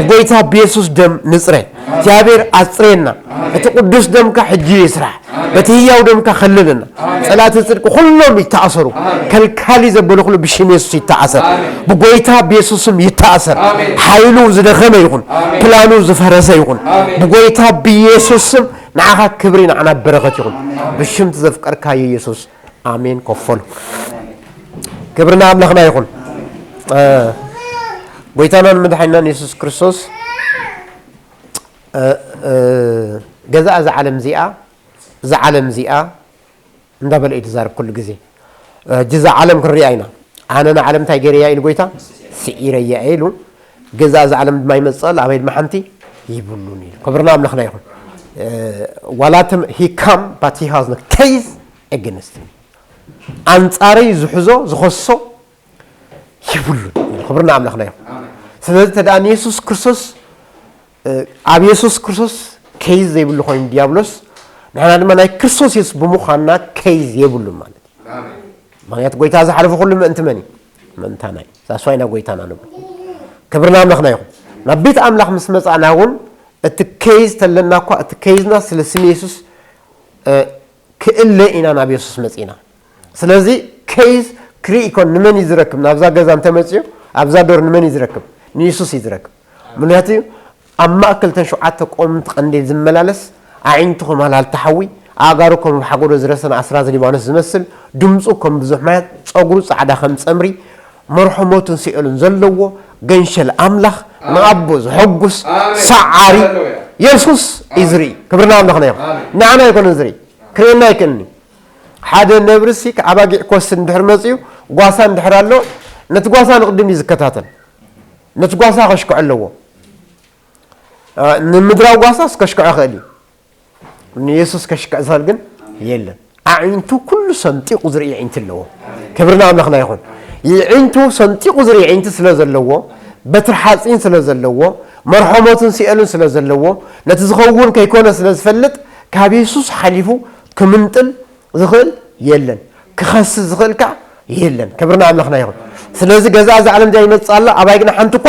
ጎይታ ብየሱስ ደም ንጽረ። እግዚኣብሔር ኣጽርየና። እቲ ቅዱስ ደምካ ሕጂ ይስራሕ። በቲ ህያው ደምካ ከልልና። ጸላእቲ ጽድቂ ኩሎም ይተኣሰሩ። ከልካሊ ዘበሉ ኩሉ ብሽም የሱስ ይተኣሰር። ብጎይታ ብየሱስ ስም ይተኣሰር። ሓይሉ ዝደኸመ ይኹን። ፕላኑ ዝፈረሰ ይኹን። ብጎይታ ብየሱስ ስም ንዓኻ ክብሪ፣ ንዓና በረኸት ይኹን። ብሽምቲ ዘፍቀርካዮ የሱስ ኣሜን። ከፈሉ። ክብርና ኣምላኽና ይኹን። እ፣ ጎይታናን መድሓኒናን የሱስ ክርስቶስ፣ እ፣ እ፣ ገዛ እዛ ዓለም እዚኣ፣ እዛ ዓለም እዚኣ እንዳበለ እዩ ዝዛረብ ኩሉ ግዜ። እ፣ ሕጂ እዛ ዓለም ክንሪኣ ኢና። ኣነ ንዓለም እንታይ ገይረያ ኢሉ ጎይታ? ስዒረያ ኢሉ። ገዛ እዛ ዓለም ድማ ይመጽእ ኣሎ፣ ኣበይ ድማ ሓንቲ ይብሉን ኢሉ። ክብርና ኣምላኽና ይኹን። እ፣ ዋላ ተም-፣ he come, but he has no case against me። ኣንጻረይ ዝሕዞ፣ ዝኸሶ የብሉን። ክብርና ኣምላኽና ይኹን። ስለዚ ተደኣ ንየሱስ ክርስቶስ፣ እ፣ ኣብ የሱስ ክርስቶስ ኬዝ ዘይብሉ ኮይኑ ዲያብሎስ፣ ንሕና ድማ ናይ ክርስቶስ የሱስ ብምዃንና ኬዝ የብሉን ማለት እዩ። ምኽንያቱ ጎይታ ዝሓለፈ ኩሉ ምእንቲ መን እዩ? ምእንታና እዩ። ሳስዋይና ጎይታና ንብሎ። ክብርና ኣምላኽና ይኹን። ናብ ቤት ኣምላኽ ምስ መጻእና እውን እቲ ኬዝ ተለና እኳ፣ እቲ ኬዝና ስለ ስም የሱስ፣ እ፣ ክእለ ኢና ናብ የሱስ መጺና። ስለዚ ኬዝ ክርኢ ይኮን፣ ንመን እዩ ዝረክብ? ናብዛ ገዛ እንተመጺኡ ኣብዛ ዶር ንመን እዩ ዝረክብ? ንየሱስ እዩ ዝረክብ። ምክንያቱ ኣብ ማእከል ተን ሸውዓተ ቆምቲ ቀንዴል ዝመላለስ፣ ኣዒንቱ ከም ሃልሃልቲ ሓዊ፣ ኣእጋሩ ከም ሓጎዶ ዝረሰነ ኣስራዚ ሊባኖስ ዝመስል፣ ድምፁ ከም ብዙሕ ማያት፣ ጸጉሩ ጻዕዳ ከም ጸምሪ፣ መርሖ ሞትን ሲኦልን ዘለዎ ገንሸል ኣምላኽ፣ ንኣቦ ዘሐጉስ ኣሜን። ሰዓሪ ሃሌሉያ። የሱስ እዩ ዝርኢ። ክብርና ኣምላኽና ይኹን። ኣሜን። ንዓና ኣይኮነን ዝርኢ። ክርእየና ኣይክእልኒ። ሓደ ነብርሲ ኣባጊዕ ክወስድ እንድሕር መጺኡ፣ ጓሳ እንድሕር ኣሎ፣ ነቲ ጓሳ ንቕድም እዩ ዝከታተል። ነቲ ጓሳ ከሽክዖ ኣለዎ። እ፣ ንምድራዊ ጓሳስ ከሽክዖ ይኽእል እዩ። ንየሱስ ከሽክዕ ዝኽእል ግን የለን። ኣዒንቱ ኩሉ ሰንጢቑ ዝርኢ ኣዒንቲ ኣለዎ። ክብርና ኣምላኽና ይኹን። የዒንቱ ሰንጢቑ ዝርኢ ኣዒንቲ ስለ ዘለዎ፣ በትሪ ሓጺን ስለ ዘለዎ፣ መርሖ ሞትን ሲኦልን ስለ ዘለዎ፣ ነቲ ዝኸውን ከይኮነ ስለ ዝፈልጥ፣ ካብ የሱስ ሓሊፉ ክምንጥል ዝኽእል የለን። ክኸስስ ዝኽእል ከኣ የለን። ክብርና ኣምላኽና ይኹን። ስለዚ ገዛ እዛ ዓለም እዚኣ ይመጽእ ኣሎ፣ ኣባይ ግና ሓንቲ እኳ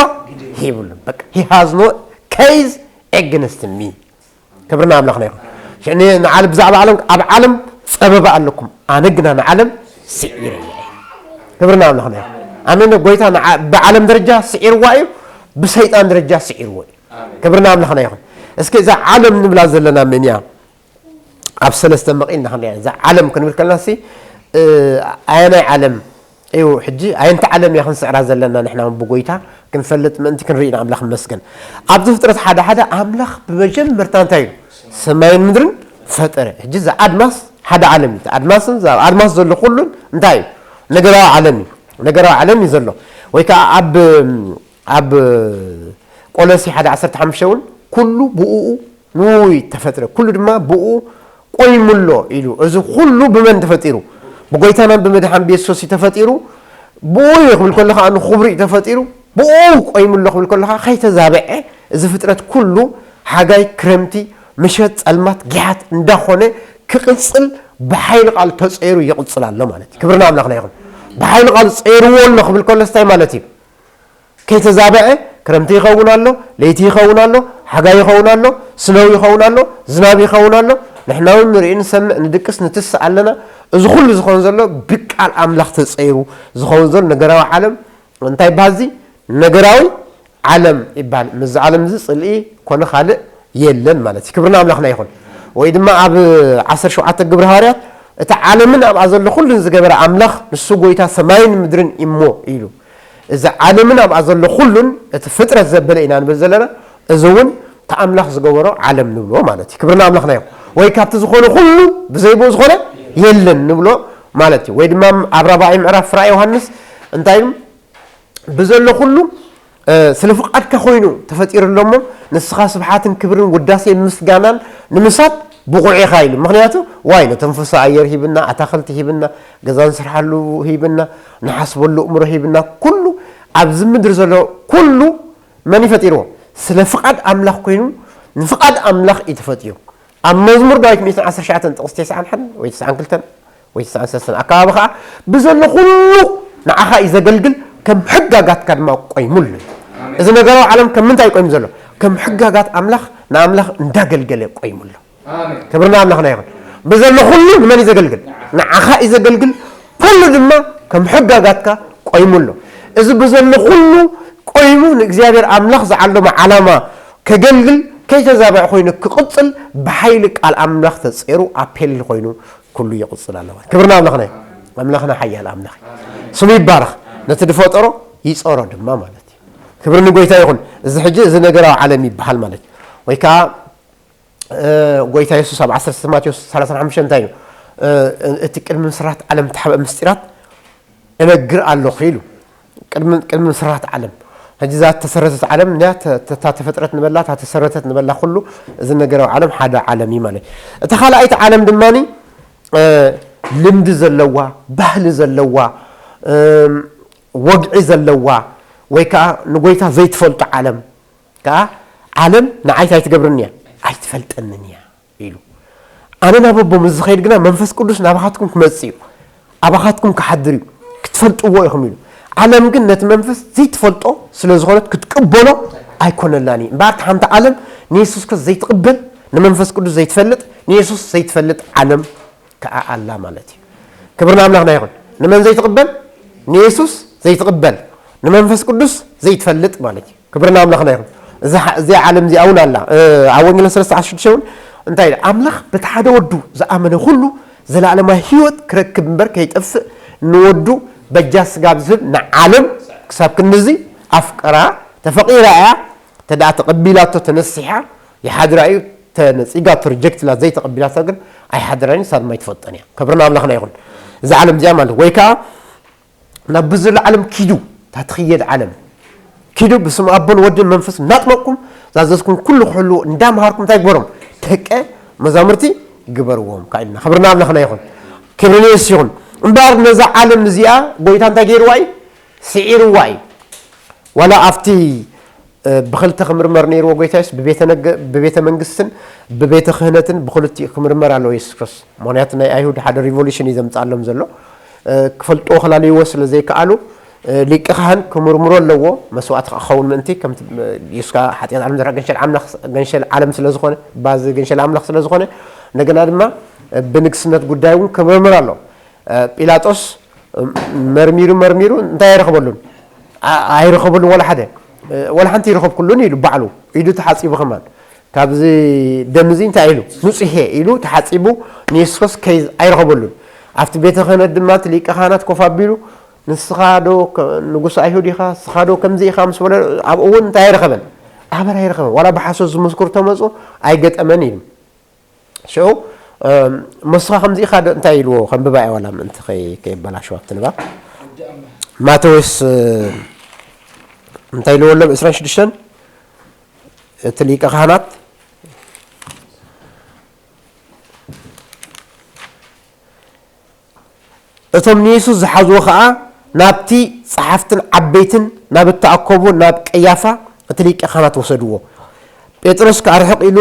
የብሉን። በቃ፣ he has no case against me። ክብርና ኣምላኽና ይኹን። ሽዕኒ ንዓለም ብዛዕባ ዓለም፣ ኣብ ዓለም ጸበባ ኣለኩም፣ ኣነ ግና ንዓለም ስዒረ እየ። ክብርና ኣምላኽና ይኹን። ኣሜን። ጎይታ ንዓ-፣ ብዓለም ደረጃ ስዒርዋ እዩ፣ ብሰይጣን ደረጃ ስዒርዎ እዩ። ክብርና ኣምላኽና ይኹን። እስኪ እዛ ዓለም ንብላ ዘለና መን እያ? ኣብ ሰለስተ መቒልና ክንሪኣ። እዛ ዓለም ክንብል ከለና ሲ፣ እ፣ ኣየናይ ዓለም እዩ? ሕጂ ኣየንቲ ዓለም እያ ክንስዕራ ዘለና? ንሕና እውን ብጎይታ ክንፈልጥ ምእንቲ ክንርኢ ኢና። ኣምላኽ ይመስገን። ኣብ ዘፍጥረት ሓደ ሓደ ኣምላኽ ብመጀመርታ እንታይ እዩ? ሰማይን ምድርን ፈጠረ። ሕጂ እዛ ኣድማስ ሓደ ዓለም እዩ። ኣድማስን እዛ ኣብ ኣድማስ ዘሎ ኩሉን እንታይ እዩ? ነገራዊ ዓለም እዩ። ነገራዊ ዓለም እዩ ዘሎ። ወይ ከዓ ኣብ፣ ኣብ ቆሎሲ ሓደ ዓሰርተ ሓሙሽተ እውን ኩሉ ብእኡ ንውይ ተፈጥረ፣ ኩሉ ድማ ብኡ ቆይሙሎ ኢሉ። እዚ ኩሉ ብመን ተፈጢሩ? ብጎይታናን ብመድሓን ብየሱስ እዩ ተፈጢሩ። ብኡ እዩ ክብል ከሎ ከዓ ንኽብሩ እዩ ተፈጢሩ። ብኡ ቆይሙሎ ክብል ከሎ ከዓ ከይተዛበዐ እዚ ፍጥረት ኩሉ ሓጋይ፣ ክረምቲ፣ ምሸት፣ ጸልማት፣ ጊሓት እንዳኾነ ክቕጽል ብሓይሊ ቃል ተጸይሩ ይቕጽል ኣሎ ማለት እዩ። ክብርና ኣምላኽና ይኹን። ብሓይሊ ቃል ጸይርዎ ኣሎ ክብል ከሎ እንታይ ማለት እዩ? ከይተዛበዐ ክረምቲ ይኸውን ኣሎ፣ ለይቲ ይኸውን ኣሎ፣ ሓጋይ ይኸውን ኣሎ፣ ስነው ይኸውን ኣሎ፣ ዝናብ ይኸውን ኣሎ። ንሕና እውን ንርኢ፣ ንሰምዕ፣ ንድቅስ፣ ንትስእ ኣለና። እዚ ኩሉ ዝኸውን ዘሎ ብቃል ኣምላኽ ተጸይሩ ዝኸውን ዘሎ ነገራዊ ዓለም እንታይ ይበሃል? እዚ ነገራዊ ዓለም ይበሃል። ምስዚ ዓለም እዚ ጽልኢ ኮነ ካልእ የለን ማለት እዩ። ክብርና ኣምላኽና ይኹን። ወይ ድማ ኣብ ዓሰርተ ሸውዓተ ግብሪ ሃዋርያት፣ እቲ ዓለምን ኣብኣ ዘሎ ኩሉን ዝገበረ ኣምላኽ፣ ንሱ ጎይታ ሰማይን ምድርን እሞ ኢሉ። እዚ ዓለምን ኣብኣ ዘሎ ኩሉን፣ እቲ ፍጥረት ዘበለ ኢና ንብል ዘለና፣ እዚ እውን እቲ ኣምላኽ ዝገበሮ ዓለም ንብሎ ማለት እዩ። ክብርና ኣምላኽና ይኹን። ወይ ካብቲ ዝኾነ ኩሉ ብዘይ ብኡ ዝኾነ የለን ንብሎ ማለት እዩ። ወይ ድማ ኣብ ራብዓይ ምዕራፍ ራእይ ዮሃንስ እንታይ ኢሉ? ብዘሎ ኩሉ፣ እ፣ ስለ ፍቓድካ ኮይኑ ተፈጢሩ ኣሎ እሞ፣ ንስኻ ስብሓትን ክብርን ውዳሴን ምስጋናን ንምሳት ብቑዕ ኢኻ ኢሉ። ምኽንያቱ ዋይ፣ ነተንፍሶ ኣየር ሂብና፣ ኣታኽልቲ ሂብና፣ ገዛ ንስርሓሉ ሂብና፣ ንሓስበሉ እምሮ ሂብና፣ ኩሉ ኣብዚ ምድሪ ዘሎ ኩሉ መን እዩ ፈጢርዎ? ስለ ፍቓድ ኣምላኽ ኮይኑ፣ ንፍቓድ ኣምላኽ እዩ ተፈጢሩ። ኣብ መዝሙር ዳዊት ሚእትን ዓሰርተ ትሽዓተን ጥቕሲ ተስዓን ሓደን ወይ ተስዓን ክልተን ወይ ተስዓን ሰለስተን ኣከባቢ ኸዓ፣ ብዘሎ ኩሉ ንዓኻ እዩ ዘገልግል፣ ከም ሕጋጋትካ ድማ ቆይሙሉ። እዚ ነገራዊ ዓለም ከም ምንታይ ቆይሙ ዘሎ? ከም ሕጋጋት ኣምላኽ ንኣምላኽ እንዳገልገለ ቆይሙ ኣሎ። ክብርና ኣምላኽና ይኹን። ብዘሎ ኩሉ ንመን እዩ ዘገልግል? ንዓኻ እዩ ዘገልግል። ኩሉ ድማ ከም ሕጋጋትካ ቆይሙ ኣሎ። እዚ ብዘሎ ኩሉ ቆይሙ ንእግዚኣብሔር ኣምላኽ ዝዓለሞ ዓላማ ከገልግል ከይተዛብዐ ኮይኑ ክቕጽል ብሓይሊ ቃል ኣምላኽ ተጸሩ ኣፔል ኮይኑ ኩሉ ይቕጽል ኣለዋ። ክብርና ኣምላኽና እዩ። ኣምላኽና ሓያል ኣምላኽ እዩ። ስሙ ይባረኽ። ነቲ ዝፈጠሮ ይጸሮ ድማ ማለት እዩ። ክብሪ ንጎይታ ይኹን። እዚ ሕጂ እዚ ነገራዊ ዓለም ይበሃል ማለት እዩ። ወይ ከዓ እ፣ ጎይታ የሱስ ኣብ ዓሰርተ ማቴዎስ ሰላሳ ሓሙሽተ እንታይ እዩ? እ፣ እቲ ቅድሚ ምስራት ዓለም እተሓብአ ምስጢራት እነግር ኣለኹ ኢሉ። ቅድሚ ቅድሚ ምስራት ዓለም። ሕጂ እዛ እተሰረተት ዓለም እንድያ፣ ተ- ተ- እታ ተፈጥረት ንበላ፣ እታ ተሰረተት ንበላ ኩሉ፣ እዚ ነገራዊ ዓለም ሓደ ዓለም እዩ ማለት እዩ። እታ ካልኣይቲ ዓለም ድማ ልምዲ ዘለዋ፣ ባህሊ ዘለዋ፣ እም፣ ወግዒ ዘለዋ፣ ወይ ከዓ ንጎይታ ዘይትፈልጡ ዓለም ከዓ ዓለም ንዓይ እንታይ ትገብርኒ እያ? ኣይትፈልጠንን እያ ኢሉ። ኣነ ናብ ኣቦ ምስ ዝኸይድ ግና መንፈስ ቅዱስ ናባኻትኩም ክመጽእ እዩ፣ ኣባኻትኩም ክሓድር እዩ፣ ክትፈልጥዎ ኢኹም ኢሉ። ዓለም ግን ነቲ መንፈስ ዘይትፈልጦ ስለ ዝኾነት ክትቅበሎ ኣይኮነላን እዩ። እምበኣር እታ ሓንቲ ዓለም ንየሱስ ክርስቶስ ዘይትቕበል፣ ንመንፈስ ቅዱስ ዘይትፈልጥ፣ ንየሱስ ዘይትፈልጥ ዓለም ከኣ ኣላ ማለት እዩ። ክብሪ ንኣምላኽና ይኹን። ንመን ዘይትቕበል? ንየሱስ ዘይትቕበል፣ ንመንፈስ ቅዱስ ዘይትፈልጥ ማለት እዩ። ክብሪ ንኣምላኽና ይኹን። እዛ ሓ- እዚኣ ዓለም እዚኣ እውን ኣላ። እ፣ ኣብ ወንጌል ሰለስተ ዓሰርተ ሽዱሽተ እውን እንታይ ኢሉ? ኣምላኽ በቲ ሓደ ወዱ ዝኣመነ ኩሉ ዘለኣለማዊ ህይወት ክረክብ እምበር ከይጠፍእ ንወዱ በጃ ስጋ ዝህብ ንዓለም ክሳብ ክንድዚ ኣፍቀራ። ተፈቒራ እያ። እንተ ደኣ ተቐቢላቶ ተነሲሓ ይሓድራ እዩ። ተነጺጋቶ ሪጀክት ኢላ ዘይተቐቢላቶ ግን ኣይሓድራን እዩ። ሳድማ ኣይትፈልጦን እያ። ክብሪ ንኣምላኽና ይኹን። እዛ ዓለም እዚኣ ማለት ወይ ከዓ ናብ ብዝሎ ዓለም ኪዱ፣ እታ ትኽየድ ዓለም ኪዱ፣ ብስም ኣቦን ወድን መንፈስ እናጥመቅኩም ዛዘዝኩም ኩሉ ክሕልዎ እንዳምሃርኩም እንታይ ግበሮም? ደቀ መዛሙርቲ ግበርዎም። ካኢልና ክብሪ ንኣምላኽና ይኹን። ክብሪ ንየሱስ ይኹን። እምበኣር ነዛ ዓለም እዚኣ ጎይታ እንታይ ገይርዋ እዩ? ስዒርዋ እዩ። ዋላ ኣብቲ እ፣ ብኽልተ ክምርመር ነይርዎ ጎይታ የሱስ፣ ብቤተ ነገ- ብቤተ መንግስትን ብቤተ ክህነትን ብኽልቲኡ ክምርመር ኣለዎ የሱስ ክርስቶስ። ምኽንያቱ ናይ ኣይሁድ ሓደ ሪቮሉሽን እዩ ዘምፅኣሎም ዘሎ። እ፣ ክፈልጥዎ ክላለይዎ ስለ ዘይከኣሉ፣ እ፣ ሊቀ ካህን ክምርምሮ ኣለዎ፣ መስዋዕቲ ክኸውን ምእንቲ። ከምቲ፣ እ፣ የሱስ ከዓ ሓጢኣት ዓለም ዘርሕቕ ገንሸል ኣምላኽ- ገንሸል ዓለም ስለ ዝኾነ፣ ባዚ ገንሸል ኣምላኽ ስለ ዝኾነ፣ እንደገና ድማ፣ እ፣ ብንግስነት ጉዳይ እውን ክምርምር ኣለዎ። እ፣ ጲላጦስ፣ እ፣ መርሚሩ መርሚሩ እንታይ ኣይረኸበሉን? ኣ- ኣይረኸበሉን፣ ወላ ሓደ፣ እ፣ ወላ ሓንቲ ይረኸብኩሉን ኢሉ ባዕሉ ኢዱ ተሓፂቡ ከማን ካብዚ ደም እዚ እንታይ ኢሉ ንፁሄ ኢሉ ተሓፂቡ ንየሱስ ክርስቶስ ከይ ኣይረኸበሉን። ኣብቲ ቤተ ክህነት ድማ እቲ ሊቀ ካህናት ኮፍ ኣቢሉ ንስኻ ዶ ከ- ንጉስ ኣይሁድ ኢኻ? ንስኻ ዶ ከምዚ ኢኻ ምስ በለ ኣብኡ እውን እንታይ ኣይረኸበን? ኣበር ኣይረኸበን። ዋላ ብሓሶት ዝምስክሩ ተመፁ ኣይገጠመን ኢሉ። ሽዑ እም፣ መስኻ ከምዚ ኢኻ ዶ እንታይ ኢልዎ ከንብባ እየ ዋላ ምእንቲ ከይ- ከየበላሽዋ ኣብቲ ንባብ ማቴዎስ እ፣ እንታይ ኢልዎ ኣሎ ብ ዕስራን ሽዱሽተን እቲ ሊቀ ካህናት እቶም ንየሱስ ዝሓዝዎ ኸኣ ናብቲ ጸሓፍትን ዓበይትን ናብ እተኣከቡ ናብ ቀያፋ እቲ ሊቀ ካህናት ወሰድዎ። ጴጥሮስ ከኣ ርሕቕ ኢሉ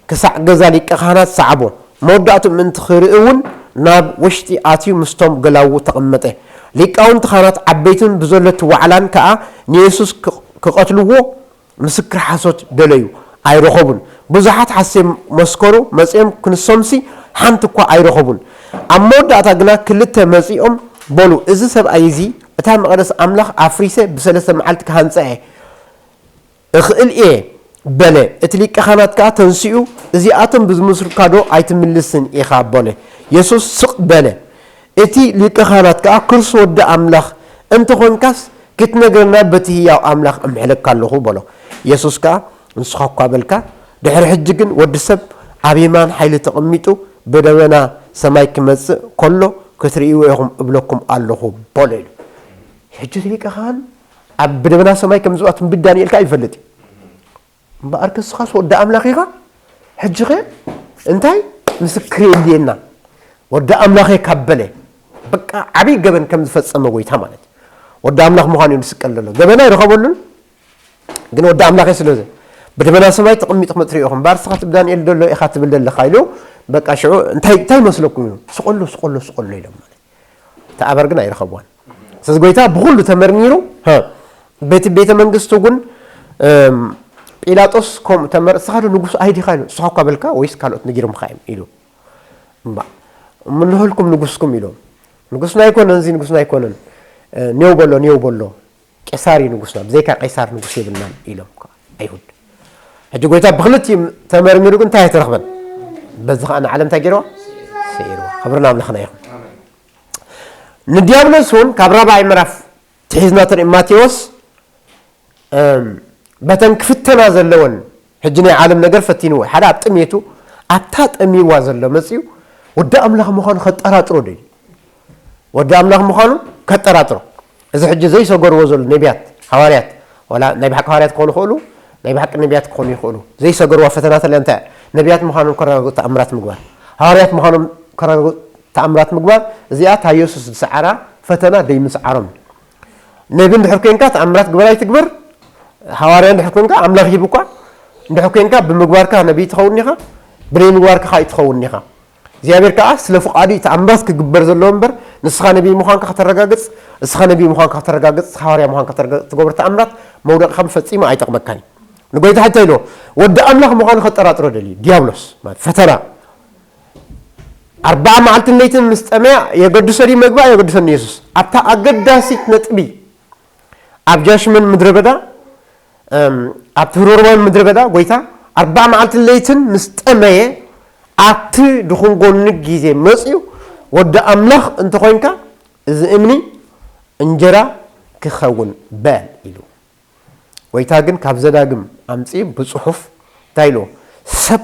ክሳዕ ገዛ ሊቀ ካህናት ሰዓቦ። መወዳእትኡ ምእንቲ ክርኢ እውን ናብ ውሽጢ ኣትዩ ምስቶም ገላዉ ተቐመጠ። ሊቃውንቲ ካህናት ዓበይትን ብዘሎ እቲ ዋዕላን ከኣ ንየሱስ ክቐትልዎ ምስክር ሓሶት ደለዩ፣ ኣይረኸቡን። ብዙሓት ሓሴ መስከሩ መጺኦም ክንሶምሲ ሓንቲ እኳ ኣይረኸቡን። ኣብ መወዳእታ ግና ክልተ መጺኦም በሉ፣ እዚ ሰብኣይ እዚ እታ መቕደስ ኣምላኽ ኣፍሪሰ ብሰለስተ መዓልቲ ክሃንጻ እየ እኽእል እየ በለ። እቲ ሊቀ ካህናት ከኣ ተንሲኡ፣ እዚኣቶም ብዝምስሉካዶ ኣይትምልስን ኢኻ በለ። የሱስ ስቕ በለ። እቲ ሊቀ ካህናት ከኣ፣ ክርስቶስ ወዲ ኣምላኽ እንተ ኾንካስ፣ ክትነግረና በቲ ህያው ኣምላኽ እምሕለካ ኣለኹ በሎ። የሱስ ከኣ፣ ንስኻ እኳ በልካ፣ ድሕሪ ሕጂ ግን ወዲ ሰብ ኣብ የማን ሓይሊ ተቐሚጡ ብደበና ሰማይ ክመጽእ ከሎ ክትርእይዎ ኢኹም እብለኩም ኣለኹ በሎ ኢሉ። ሕጂ እቲ ሊቀ ካህን ኣብ ብደበና ሰማይ ከም ዝኣቱ ትንቢት ዳንኤል ከኣ ይፈልጥ እዩ። እምበኣር ከስኻስ ወዲ ኣምላኽ ኢኻ? ሕጂ ኸ እንታይ ምስክር የድልየና? ወዲ ኣምላኽ እየ ካብ በለ፣ በቃ ዓብዪ ገበን ከም ዝፈጸመ ጎይታ ማለት እዩ። ወዲ ኣምላኽ ምዃኑ እዩ ዝስቀል ዘሎ። ገበን ኣይረኸበሉን፣ ግን ወዲ ኣምላኽ እየ ስለ ዘ- ብደበና ሰማይ ተቐሚጥኩም እትርእይኹም፣ እምበኣር ንስኻ እቲ ብዳንኤል ዘሎ ኢኻ ትብል ዘለኻ ኢሉ፣ በቃ ሽዑ እንታይ እንታይ ይመስለኩም እዩ? ስቐሎ፣ ስቐሎ፣ ስቐሎ ኢሎም ማለት እዩ። ተኣበር ግን ኣይረኸብዋን። ስለዚ ጎይታ ብኹሉ ተመርሚሩ፣ ሀ፣ ቤት ቤተ መንግስቱ ግን እም፣ ጲላጦስ ከምኡ ተመር፣ "እስኻ ዶ ንጉስ ኣይዲኻ?" ኢሉ። "ንስኻ እኳ በልካ ወይስ ካልኦት ነጊሮምኻ እዮም?" ኢሉ። "እምባ፣ እሞ ንህልኩም ንጉስኩም" ኢሎም። "ንጉስና ኣይኮነን፣ እዚ ንጉስና ኣይኮነን። እ፣ ኔው በሎ፣ ኔው በሎ። ቄሳር እዩ ንጉስና፣ ብዘይካ ቄሳር ንጉስ የብልናን" ኢሎም ኣይሁድ። ሕጂ ጎይታ ብክልቲኡ ተመርሚሩ ግን እንታይ ኣይተረኽበን? በዚ ኸኣ ንዓለም እንታይ ገይርዋ? ስዒርዋ። ክብሪ ንኣምላኽና ይኹን። ንዲያብሎስ እውን ካብ ራብዓይ ምዕራፍ ትሒዝና ትርኢ ማቴዎስ፣ እም፣ በተን ክፍተና ዘለወን ሕጂ ናይ ዓለም ነገር ፈቲንዎ። ሓደ ኣብ ጥሜቱ ኣብታ ጠሚዋ ዘሎ መጺኡ ወዲ ኣምላኽ ምዃኑ ከጠራጥሮ ደልዩ። ወዲ ኣምላኽ ምዃኑ ከጠራጥሮ። እዚ ሕጂ ዘይሰገርዎ ዘሎ ነቢያት፣ ሃዋርያት፣ ዋላ ናይ ብሓቂ ሃዋርያት ክኾኑ ይኽእሉ፣ ናይ ብሓቂ ነቢያት ክኾኑ ይኽእሉ። ዘይሰገርዋ ፈተናታት እንታይ? ነቢያት ምዃኖም ከረጋግጹ ተኣምራት ምግባር። ሃዋርያት ምዃኖም ከረጋግጹ ተኣምራት ምግባር። እዚኣ እታ የሱስ ዝሰዓራ ፈተና ደይምስዓሮም። ነቢ እንድሕር ኮንካ ተኣምራት ግበር ኣይትግበር፣ ሃዋርያ እንድሕር ኮንካ ኣምላኽ ሂቡኳ እንድሕር ኮንካ ብምግባርካ ነቢይ ትኸውን ኢኻ፣ ብደይ ምግባርካ ከዓ ኣይትኸውን ኢኻ። እግዚኣብሔር ከዓ ስለ ፍቓዱ እዩ ተኣምራት ክግበር ዘለዎ እምበር፣ ንስኻ ነቢይ ምዃንካ ከተረጋግጽ፣ ንስኻ ነቢይ ምዃንካ ከተረጋግጽ፣ ንስኻ ሃዋርያ ምዃንካ ከተረጋግጽ ትገብሮ ተኣምራት መውደቕኻ ፈጺሙ ኣይጠቕመካን እዩ። ንጎይታ ሕቶ ኢልዎ፣ ወዲ ኣምላኽ ምዃኑ ከጠራጥሮ ደልዩ፣ ዲያብሎስ ማለት ፈተና። ኣርባዓ መዓልትን ለይትን ምስ ጠመያ የገድሶ ድዩ መግባ? የገድሶ ንየሱስ። ኣብታ ኣገዳሲት ነጥቢ፣ ኣብ ጃሽመን ምድረ በዳ፣ እም፣ ኣብቲ ህሮርማን ምድረ በዳ ጎይታ ኣርባዓ መዓልትን ለይትን ምስ ጠመየ፣ ኣብቲ ድኹም ጎኒ ግዜ መጺኡ፣ "ወዲ ኣምላኽ እንተኾይንካ፣ እዚ እምኒ እንጀራ ክኸውን በል" ኢሉ። ጎይታ ግን ካብ ዘዳግም ኣምጺኡ ብጽሑፍ እንታይ ኢልዎ? ሰብ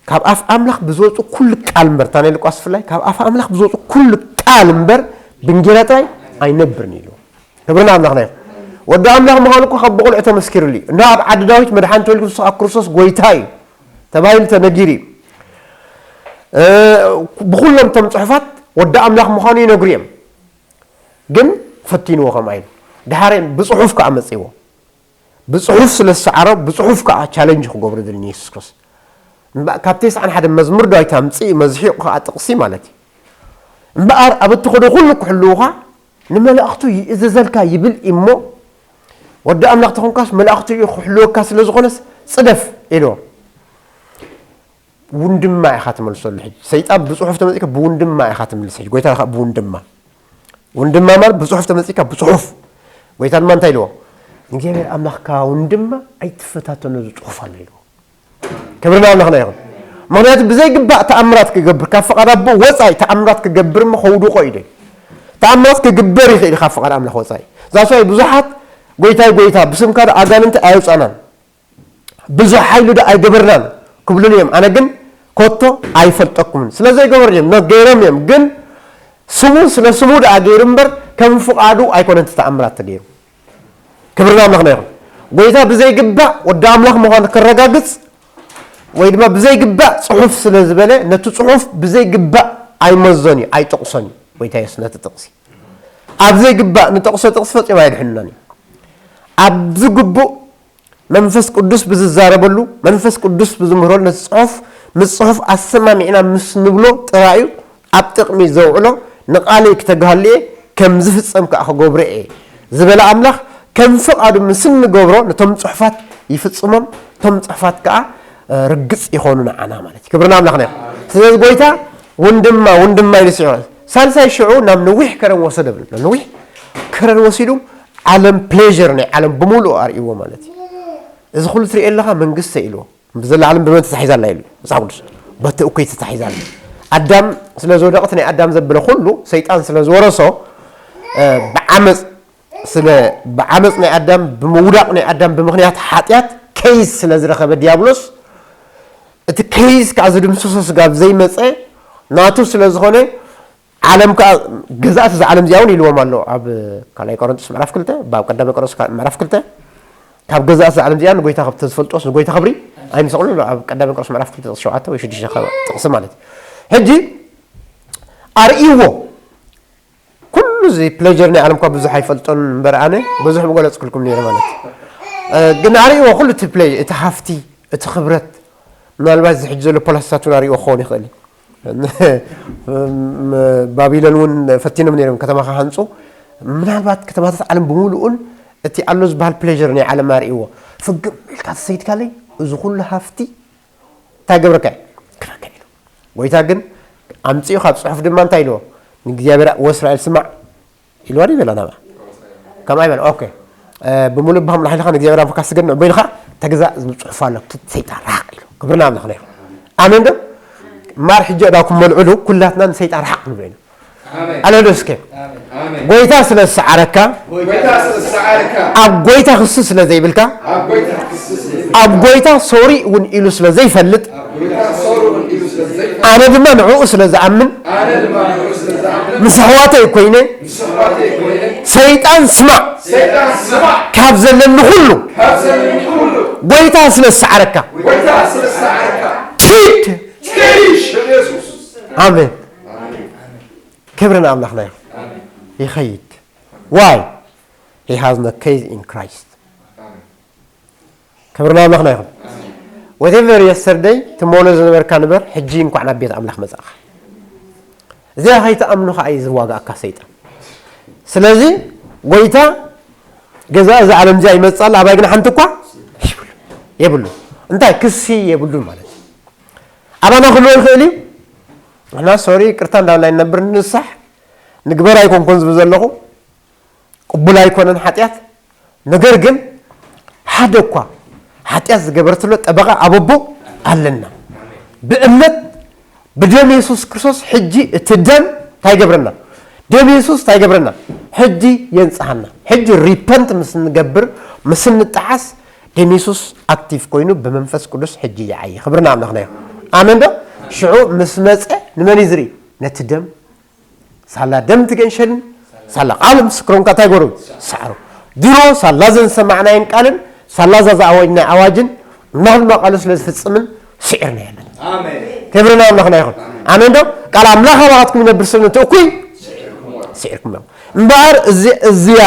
ካብ ኣፍ ኣምላኽ ብዝወጹ ኩሉ ቃል እምበር፣ እታ ናይ ሉቃስ ብፍላይ፣ "ካብ ኣፍ ኣምላኽ ብዝወጹ ኩሉ ቃል እምበር ብእንጌራ ጥራይ ኣይነብርን" ኢልዎ። ክብሪ ንኣምላኽና ይኹን። ወዲ ኣምላኽ ምዃኑ እኮ ካብ ብቑልዑ ተመስኪሩሉ እዩ። እንዳ ኣብ ዓዲ ዳዊት መድሓኒ ተወሊዱ ንሱ ኣብ ክርስቶስ ጎይታ እዩ ተባሂሉ ተነጊሩ እዩ። እ፣ ብኹሎም እቶም ጽሑፋት ወዲ ኣምላኽ ምዃኑ ይነግሩ እዮም። ግን ፈቲንዎ ከምኣ ኢሉ። ድሓር ብጽሑፍ ከኣ መጺዎ። ብጽሑፍ ስለ ዝሰዓሮ፣ ብጽሑፍ ከኣ ቻለንጅ ክገብሮ ደልኒ የሱስ ክርስቶስ። እምበኣር ካብ ተስዓን ሓደን መዝሙር ዳዊት ኣምጺኡ መዝሒቑ ከኣ ጥቕሲ ማለት እዩ። እምበኣር ኣብ እትኸዶ ኩሉ ክሕልዉኻ ንመላእኽቱ ይእዘዘልካ ይብል እሞ፣ ወዲ ኣምላኽ ተኾንካስ መላእኽቱ እዩ ክሕልወካ ስለ ዝኾነስ ጽደፍ ኢልዎ። ውንድማ ኢኻ ትመልሰሉ። ሕጂ ሰይጣን ብጽሑፍ ተመጺእካ ብውንድማ ኢኻ ትምልስ። ሕጂ ጎይታ ኢኻ ብውንድማ፣ ውንድማ ማለት ብጽሑፍ ተመጺእካ ብጽሑፍ። ጎይታ ድማ እንታይ ኢልዎ? "ንእግዚኣብሔር ኣምላኽካ ውንድማ ኣይትፈታተኖ፣ እዚ ጽሑፍ ኣሎ" ኢልዎ። ክብሪ ንኣምላኽና ይኹን። ምኽንያቱ ብዘይግባእ ተኣምራት ክገብር፣ ካብ ፍቓድ ኣቦ ወጻኢ ተኣምራት ክገብር እሞ ከውድቖ እዩ። ተኣምራት ክግበር ይኽእል ካብ ፍቓድ ኣምላኽ ወጻኢ። ዛስዋይ ብዙሓት "ጎይታይ፣ ጎይታ፣ ብስምካ ዶ ኣጋንንቲ ኣየውጻእናን?" "ብዙሕ ሓይሊ ዶ ኣይገበርናን?" ክብሉኒ እዮም። ኣነ ግን "ኮቶ ኣይፈልጠኩምን" ስለ ዘይገበሩ እዮም። ኖ፣ ገይሮም እዮም። ግን ስሙ ስለ ስሙ ደኣ ገይሩ እምበር ከም ፍቓዱ ኣይኮነን እቲ ተኣምራት ተገይሩ። ክብሪ ንኣምላኽና ይኹን። ጎይታ ብዘይግባእ ወዲ ኣምላኽ ምዃኑ ከረጋግጽ ወይ ድማ ብዘይግባእ ጽሑፍ ስለ ዝበለ ነቲ ጽሑፍ ብዘይግባእ ኣይመዞን እዩ፣ ኣይጠቕሶን እዩ። ጎይታ የሱስ ነቲ ጥቕሲ ኣብ ዘይግባእ ንጠቕሶ ጥቕሲ ፈጺሙ ኣየድሕንናን እዩ። ኣብ ዝግቡእ መንፈስ ቅዱስ ብዝዛረበሉ፣ መንፈስ ቅዱስ ብዝምህረሉ ነቲ ጽሑፍ ምስ ጽሑፍ ኣሰማሚዕና ምስ ንብሎ ጥራይ እዩ ኣብ ጥቕሚ ዘውዕሎ። "ንቓለይ ክተጋህሉ እየ፣ ከም ዝፍጸም ከኣ ክገብሮ እየ" ዝበለ ኣምላኽ ከም ፍቓዱ ምስ እንገብሮ ነቶም ጽሑፋት ይፍጽሞም፣ እቶም ጽሑፋት ከኣ፣ እ፣ ርግጽ ይኾኑ ንዓና ማለት እዩ። ክብሪ ንኣምላኽና ይኹን። ስለዚ ጎይታ ውንድማ፣ ውንድማ ኢሉ ስዒቡ፣ ሳልሳይ ሽዑ ናብ ነዊሕ ከረን ወሰዶ ብለና። ነዊሕ ከረን ወሲዱ ዓለም ፕሌዥር ናይ ዓለም ብምሉኡ ኣርእይዎ ማለት እዩ። "እዚ ኩሉ ትርኢ ኣለኻ መንግስቲ" ኢልዎ። "ብዘላ ዓለም ብመን ተታሒዛ ኣላ?" ኢሉ መጽሓፍ ቅዱስ። "በቲ እኩይ ተታሒዛ ኣላ።" ኣዳም ስለ ዝወደቐ እቲ ናይ ኣዳም ዘበለ ኩሉ ሰይጣን ስለ ዝወረሶ፣ እ፣ ብዓመጽ ስለ ብዓመጽ ናይ ኣዳም፣ ብምውዳቕ ናይ ኣዳም፣ ብምኽንያት ሓጢኣት ኬይዝ ስለ ዝረኸበ ዲያብሎስ፣ እቲ ኬይዝ ከኣ ዝድምስሶ ስጋብ ዘይመጸ ናቱ ስለ ዝኾነ፣ ዓለም ከኣ ገዛእቲ እዛ ዓለም እዚኣ እውን ኢልዎም ኣሎ። ኣብ ካልኣይ ቆሮንጦስ ምዕራፍ ክልተ፣ ኣብ ቀዳማይ ቆሮንጦስ ምዕራፍ ክልተ፣ ካብ ገዛእቲ እዛ ዓለም እዚኣ ንጎይታ ካብ ተዝፈልጦስ ንጎይታ ክብሪ ኣይምሰቕሉን። ኣብ ቀዳማይ ቆሮንጦስ ምዕራፍ ክልተ ጥቕሲ ሸውዓተ ወይ ሽዱሽተ ጥቕሲ ማለት እዩ። ሕጂ ኣርእይዎ፣ ኩሉ እዚ ፕሌጀር ናይ ዓለም እኳ ብዙሕ ኣይፈልጦን እምበር ኣነ ብዙሕ ምገለጽኩልኩም ነይረ ማለት እዩ። እ፣ ግን ኣርእይዎ ኩሉ እቲ ፕሌ-፣ እቲ ሃፍቲ፣ እቲ ክብረት፣ ምናልባት እዚ ሕጂ ዘሎ ፖለቲካታት እውን ኣርእይዎ ክኸውን ይኽእል እዩ። ባቢሎን እውን ፈቲኖም ነይሮም ከተማ ክሃንጹ። ምናልባት ከተማታት ዓለም ብምሉኡን እቲ ኣሎ ዝበሃል ፕሌጀር ናይ ዓለም ኣርእይዎ። ፍግም ኢልካ ተሰይድካለይ፣ እዚ ኩሉ ሃፍቲ እንታይ ገብረካ እዩ? ክበካ ኢሉ። ጎይታ ግን ኣምጺኡ ካብ ጽሑፍ ድማ እንታይ ኢልዎ? ንእግዚኣብሔር ወእስራኤል ስማዕ ኢልዋ ዶ ይበላ ናብኣ? ከምኣ ይበላ። ኦኬ። እ፣ ብምሉእ ልብኻ፣ ምሉእ ሓይልኻ ንእግዚኣብሔር ኣምላኽካ ስገድ፣ ንዕቦ ኢልካ ተግዛእ ዝብል ጽሑፍ ኣሎ። ሰይጣን ርሓቕ ኢሉ። ክብሪ ንኣምላኽና ይኹን። ኣሜን ዶ? ማር ሕጂ ዕዳኩም መልዕሉ፣ ኩላትና ንሰይጣን ርሓቕ ንብሎ ኢና። ኣሜን። ኣለዶ እስከ። ኣሜን። ጎይታ ስለ ዝሰዓረካ፣ ጎይታ ስለ ዝሰዓረካ፣ ኣብ ጎይታ ክሲ ስለ ዘይብልካ፣ ኣብ ጎይታ ክሲ ስለ ዘይብልካ፣ ኣብ ጎይታ ሶሪ እውን ኢሉ ስለ ዘይፈልጥ፣ ኣብ ጎይታ ሶሪ እውን ኢሉ ስለ ዘይፈልጥ፣ ኣነ ድማ ንዕኡ ስለ ዝኣምን፣ ኣነ ድማ ንዕኡ ስለ ዝኣምን፣ ምስ ኣሕዋተይ ኮይነ፣ ምስ ኣሕዋተይ ኮይነ፣ ሰይጣን ስማዕ፣ ሰይጣን ስማዕ፣ ካብ ዘለኒ ኩሉ፣ ካብ ዘለኒ ኩሉ፣ ጎይታ ስለ ዝሰዓረካ፣ ጎይታ ስለ ዝሰዓረካ፣ ኪድ፣ ኪድ፣ ኢየሱስ። ኣሜን። ኣሜን። ክብሪ ንኣምላኽና ይኹን። ኣሜን። ይኸይድ። Why? He has no case in Christ. ኣሜን። ክብሪ ንኣምላኽና ይኹን። ኣሜን። Whatever yesterday፣ ትመሎ ዝነበርካ ንበር፣ ሕጂ እንኳዕ ናብ ቤት ኣምላኽ መጻእኻ። እዚኣ ከይትኣምኑ ከኣ እዩ ዝዋጋእካ ሰይጣን። ስለዚ ጎይታ ገዛ እዛ ዓለም እዚኣ ይመጽእ ኣሎ፣ ኣባይ ግን ሓንቲ እኳ የብሉ። እንታይ ክሲ የብሉን ማለት እዩ። ኣባና ክህልዎ ይኽእል እዩ። ንሕና ሶሪ ይቅርታ እንዳበልና ይነብር፣ ንንሳሕ ንግበር ኣይኮንኩን ዝብል ዘለኹ። ቅቡል ኣይኮነን ሓጢኣት። ነገር ግን ሓደ እኳ ሓጢኣት ዝገበረትሎ ጠበቓ ኣብ ኣቦ ኣለና። ብእምነት ብደም የሱስ ክርስቶስ ሕጂ እቲ ደም እንታይ ይገብረና? ደም የሱስ እንታይ ይገብረና? ሕጂ የንጽሃና። ሕጂ ሪፐንት ምስ ንገብር፣ ምስ ንጠዓስ፣ ደም የሱስ ኣክቲቭ ኮይኑ ብመንፈስ ቅዱስ ሕጂ ይዓዪ። ክብሪ ንኣምላኽና ይኹን። ኣሜን ዶ? ሽዑ ምስ መጸ ንመን እዩ ዝርኢ? ነቲ ደም ሳላ ደም እቲ ገንሸልን ሳላ ቃል ምስክሮም ከኣ እንታይ ገሩ? ሰዓሩ። ድሮ ሳላ ዘን ሰማዕናየን ቃልን ሳላ እዛ ዝኣወጅናያ ኣዋጅን፣ ኣምላኽ ድማ ቃሉ ስለ ዝፍጽምን ስዒርና የለን። ኣሜን። ክብሪ ንኣምላኽና ይኹን። ኣሜን ዶ? ቃል ኣምላኽ ኣባኻትኩም ይነብር ስለ እቲ እኩይ ስዒርኩም እዮም። እምበኣር እዚ-፣ እዚኣ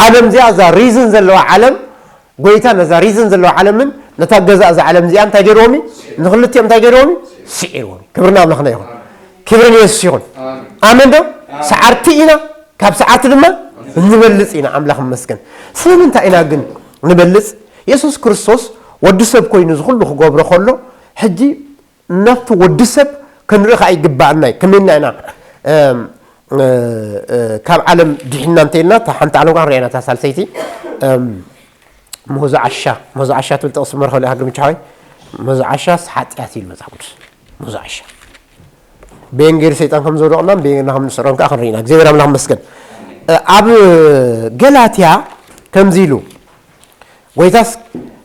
ዓለም እዚኣ፣ እዛ ሪዝን ዘለዋ ዓለም፣ ጎይታ ነዛ ሪዝን ዘለዋ ዓለምን ነታ ገዛ እዛ ዓለም እዚኣ እንታይ ገይርዎም እዩ? ንኽልቲኦም እንታይ ገይርዎም እዩ? ስዒርዎም እዩ። ክብሪ ንኣምላኽና ይኹን። ክብሪ ንየሱስ ይኹን። ኣሜን ዶ? ሰዓርቲ ኢና፣ ካብ ሰዓርቲ ድማ ንበልጽ ኢና። ኣምላኽ ይመስገን። ስለምንታይ ኢና ግን ንበልጽ? የሱስ ክርስቶስ ወዲ ሰብ ኮይኑ እዚ ኩሉ ክገብሮ ከሎ፣ ሕጂ ናብቲ ወዲ ሰብ ክንርኢ ከኣ ይግባኣና እዩ። ከመይና ኢና፣ እም፣ እ፣ እ፣ ካብ ዓለም ድሒንና እንተ ኢልና፣ እታ ሓንቲ ዓለም ከኣ ክንሪኣና፣ እታ ሳልሰይቲ፣ እም፣ ሞዛ ዓሻ፣ ሞዛ ዓሻ ትብል ጥቕሲ መርኸሉ እያ፣ ግርምች ሓወይ። ሞዛ ዓሻስ ሓጢኣት እዩ ኢሉ መጽሓፍ ቅዱስ። ሞዛ ዓሻ። በየን ገይሩ ሰይጣን ከም ዘውደቕናን በየን ገይርና ከም ንስዕሮን ከኣ ክንርኢ ኢና። እግዚኣብሔር ኣምላኽ ይመስገን። እ፣ ኣብ ገላትያ ከምዚ ኢሉ፣ ጎይታስ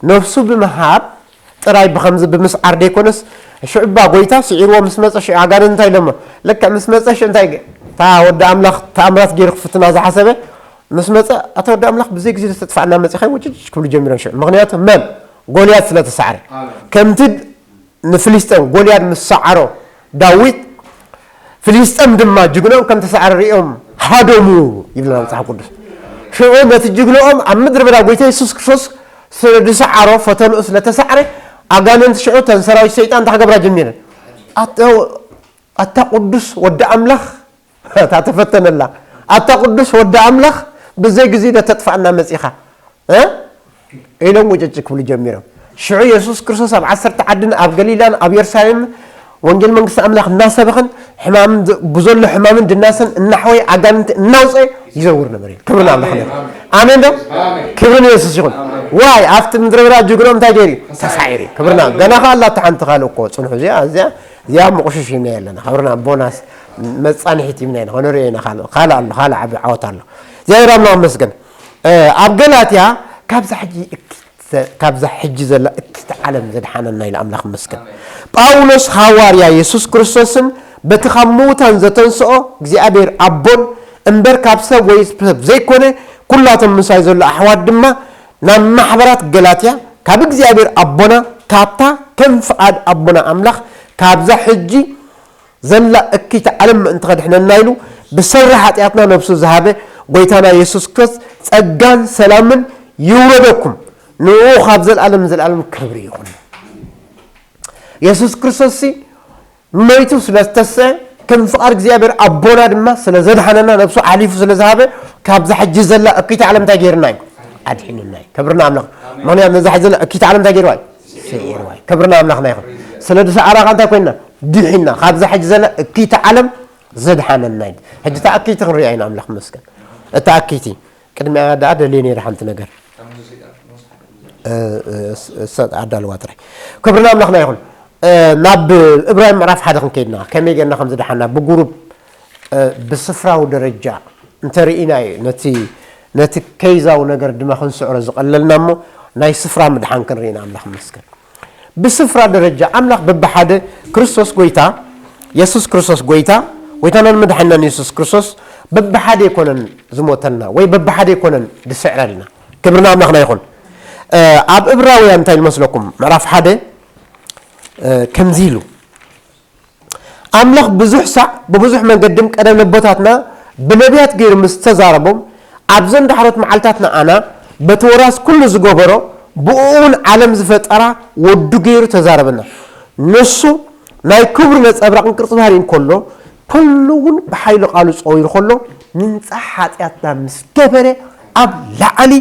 ነፍሱ ብምሃብ ጥራይ ብኸምዚ ብምስዓር ደይኮነስ፣ ሽዑባ ጎይታ ስዒርዎ ምስ መጸ ሽዑ ኣጋንንት እንታይ ኢሎሞ? ልክዕ ምስ መጸ ሽዑ እንታይ ገ-፣ እታ ወዲ ኣምላኽ ተኣምራት ገይሩ ክፍትና ዝሓሰበ ምስ መጸ፣ ኣታ ወዲ ኣምላኽ ብዘይ ግዜ ተጥፋእና መጺኻ ውጭጭ ክብሉ ጀሚሮም ሽዑ። ምኽንያቱ መን? ጎልያድ ስለ ተሳዕረ። ኣሜን። ከምቲ ንፍልስጤም ጎልያድ ምስ ሰዓሮ ዳዊት፣ ፍልስጤም ድማ ጅግንኦም ከም ተሳዕረ ርእዮም ሃደሙ ይብለና መጽሓፍ ቅዱስ። ሽዑ ነቲ ጅግንኦም ኣብ ምድረ በዳ ጎይታ የሱስ ክርስቶስ ስለ ዝሰዓሮ፣ ፈተንኡ ስለ ተሳዕረ፣ ኣጋንንቲ ሽዑ ተን ሰራዊት ሰይጣን እንታይ ክገብራ ጀሚረን? ኣታ፣ ኣታ ቅዱስ ወዲ ኣምላኽ፣ እታ ተፈተነላ፣ ኣታ ቅዱስ ወዲ ኣምላኽ፣ ብዘይ ግዜ ዶ ተጥፋእና መጺኻ? እ? ኢሎም ውጭጭ ክብሉ ጀሚሮም። ሽዑ የሱስ ክርስቶስ ኣብ ዓሰርተ ዓድን ኣብ ገሊላን ኣብ የሩሳሌም ወንጌል መንግስቲ ኣምላኽ እናሰበኸን ሕማም ዝ-፣ ብዘሎ ሕማምን ድናሰን እናሕወየ ኣጋንንቲ እናውፀየ ይዘውር ነበር እዩ። ክብሪ ንኣምላኽ ይኹን። ኣሜን ዶ? ኣሜን። ክብሪ ንየሱስ ይኹን። ኣሜን። ዋይ፣ ኣብቲ ምድረ በዳ ጅግኖም እንታይ ገይሩ እዩ? ተሳዒሩ እዩ። ክብርና፣ ገና ከኣ ኣላ እታ ሓንቲ ካልእ እኮ፣ ጽንሑ፣ እዚኣ፣ እዚኣ፣ እዚኣ ምቑሽሽ ኢልና ኣለና። ክብርና፣ ቦናስ መጻንሒት ኢልና ኢና፣ ክንሪኦ ኢና፣ ካልእ፣ ካልእ ኣሎ፣ ካልእ ዓቢ ዓወት ኣሎ። እግዚኣብሔር ኣምላኽ ይመስገን። እ፣ ኣብ ገላትያ ካብዛ ሕጂ እኪት ዘ-፣ ካብዛ ሕጂ ዘላ እኪት ዓለም ዘድሓነና ኢሉ ኣምላኽ ይመስገን። ኣሜን። ጳውሎስ ሃዋርያ የሱስ ክርስቶስን በቲ ካብ ምዉታን ዘተንስኦ እግዚኣብሔር ኣቦን እምበር ካብ ሰብ ወይ ሰብ ዘይኮነ፣ ኩላቶም ምሳይ ዘሎ ኣሕዋት ድማ ናብ ማሕበራት ገላትያ ካብ እግዚኣብሔር ኣቦና ካብታ ከም ፍቓድ ኣቦና ኣምላኽ ካብዛ ሕጂ ዘላ እኪት ዓለም ምእንቲ ከድሕነና ኢሉ ብሰሪ ሓጢኣትና ነብሱ ዝሃበ ጎይታና የሱስ ክርስቶስ ጸጋን ሰላምን ይውረደኩም። ንኡ ካብ ዘልኣለም ዘልኣለም ክብሪ ይኹን። የሱስ ክርስቶስሲ መይቱ ስለ ዝተስአ፣ ከም ፍቓድ እግዚኣብሔር ኣቦና ድማ ስለ ዘድሓነና፣ ነብሱ ኣሕሊፉ ስለ ዝሃበ፣ ካብዛ ሕጂ ዘላ እኪት ዓለም እንታይ ገይርና እዩ? ኣድሒኑና እዩ። ክብርና ኣምላኽ። ምኽንያቱ ነዛ ሕጂ ዘላ እኪት ዓለም እንታይ ገይርዋ እዩ? ስዒርዋ እዩ። ክብርና ኣምላኽና ይኹን። ስለ ዝሰኣራኻ እንታይ ኮይንና? ድሒና። ካብዛ ሕጂ ዘላ እኪት ዓለም ዘድሓነና እዩ። ሕጂ እታ እኪቲ ክንሪኣ ኢና፣ ኣምላኽ ይመስገን። እታ እኪቲ ቅድሚያ ደኣ ደልየ ነይረ ሓንቲ ነገር። እ፣ እ፣ ስ-፣ ስ-፣ ኣዳልዋ ጥራይ። ክብርና ኣምላኽና ይኹን። እ፣ ናብ እብራይ ምዕራፍ ሓደ ክንከይድና፣ ከመይ ጌርና ከም ዝደሓና ብጉሩፕ፣ እ፣ ብስፍራዊ ደረጃ እንተርኢና እዩ። ነቲ፣ ነቲ ከይዛዊ ነገር ድማ ክንስዕሮ ዝቐለልና እሞ፣ ናይ ስፍራ ምድሓን ክንርኢ ኢና፣ ኣምላኽ ይመስገን። ብስፍራ ደረጃ ኣምላኽ በብሓደ ክርስቶስ ጎይታ፣ የሱስ ክርስቶስ ጎይታ፣ ጎይታናን መድሓኒናን የሱስ ክርስቶስ በብሓደ ኣይኮነን ዝሞተልና ወይ በብሓደ ኣይኮነን ዝስዕረልና። ክብርና ኣምላኽና ይኹን። እ፣ ኣብ እብራውያን እንታይ ኢሉ መስለኩም? ምዕራፍ ሓደ፣ እ፣ ከምዚ ኢሉ፣ ኣምላኽ ብዙሕ ሳዕ ብብዙሕ መንገድም ቀደም ነቦታትና ብነቢያት ገይሩ ምስ ተዛረቦም ኣብዘን ዳሕሮት መዓልታት ንኣና በቲ ወራስ ኩሉ ዝገበሮ ብኡ እውን ዓለም ዝፈጠራ ወዱ ገይሩ ተዛረበና። ንሱ ናይ ክብሩ ነጸብራቕን ቅርጺ ባህሪን ከሎ፣ ኩሉ እውን ብሓይሊ ቃሉ ጸዊሩ ከሎ፣ ምንጻሕ ሓጢኣትና ምስ ገበረ ኣብ ላዕሊ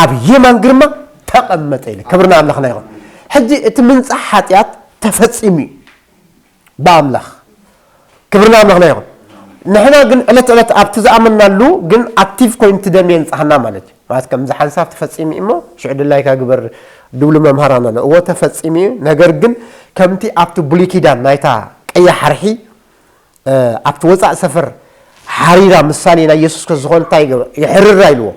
ኣብ የማን ግርማ ተቐመጠ ኢለ። ክብርና ኣምላኽና ይኹን። ሕጂ እቲ ምንጻሕ ሓጢኣት ተፈጺሙ እዩ ብኣምላኽ። ክብርና ኣምላኽና ይኹን። ንሕና ግን ዕለት ዕለት ኣብቲ ዝኣመናሉ ግን ኣክቲቭ ኮይኑ እቲ ደም የንጽሃና ማለት እዩ። ማለት ከምዚ ሓንሳብ ተፈጺሙ እዩ እሞ ሽዑ ድላይካ ግበር ድብሉ መምሃራን ኣሎ። እዎ ተፈጺሙ እዩ። ነገር ግን ከምቲ ኣብቲ ብሉይ ኪዳን ናይታ ቀያሕ ሓርሒ፣ እ፣ ኣብቲ ወጻእ ሰፈር ሓሪራ ምሳሌ ናይ የሱስ ከ ዝኾነ እንታይ ይገብር? ይሕርራ ኢልዎ።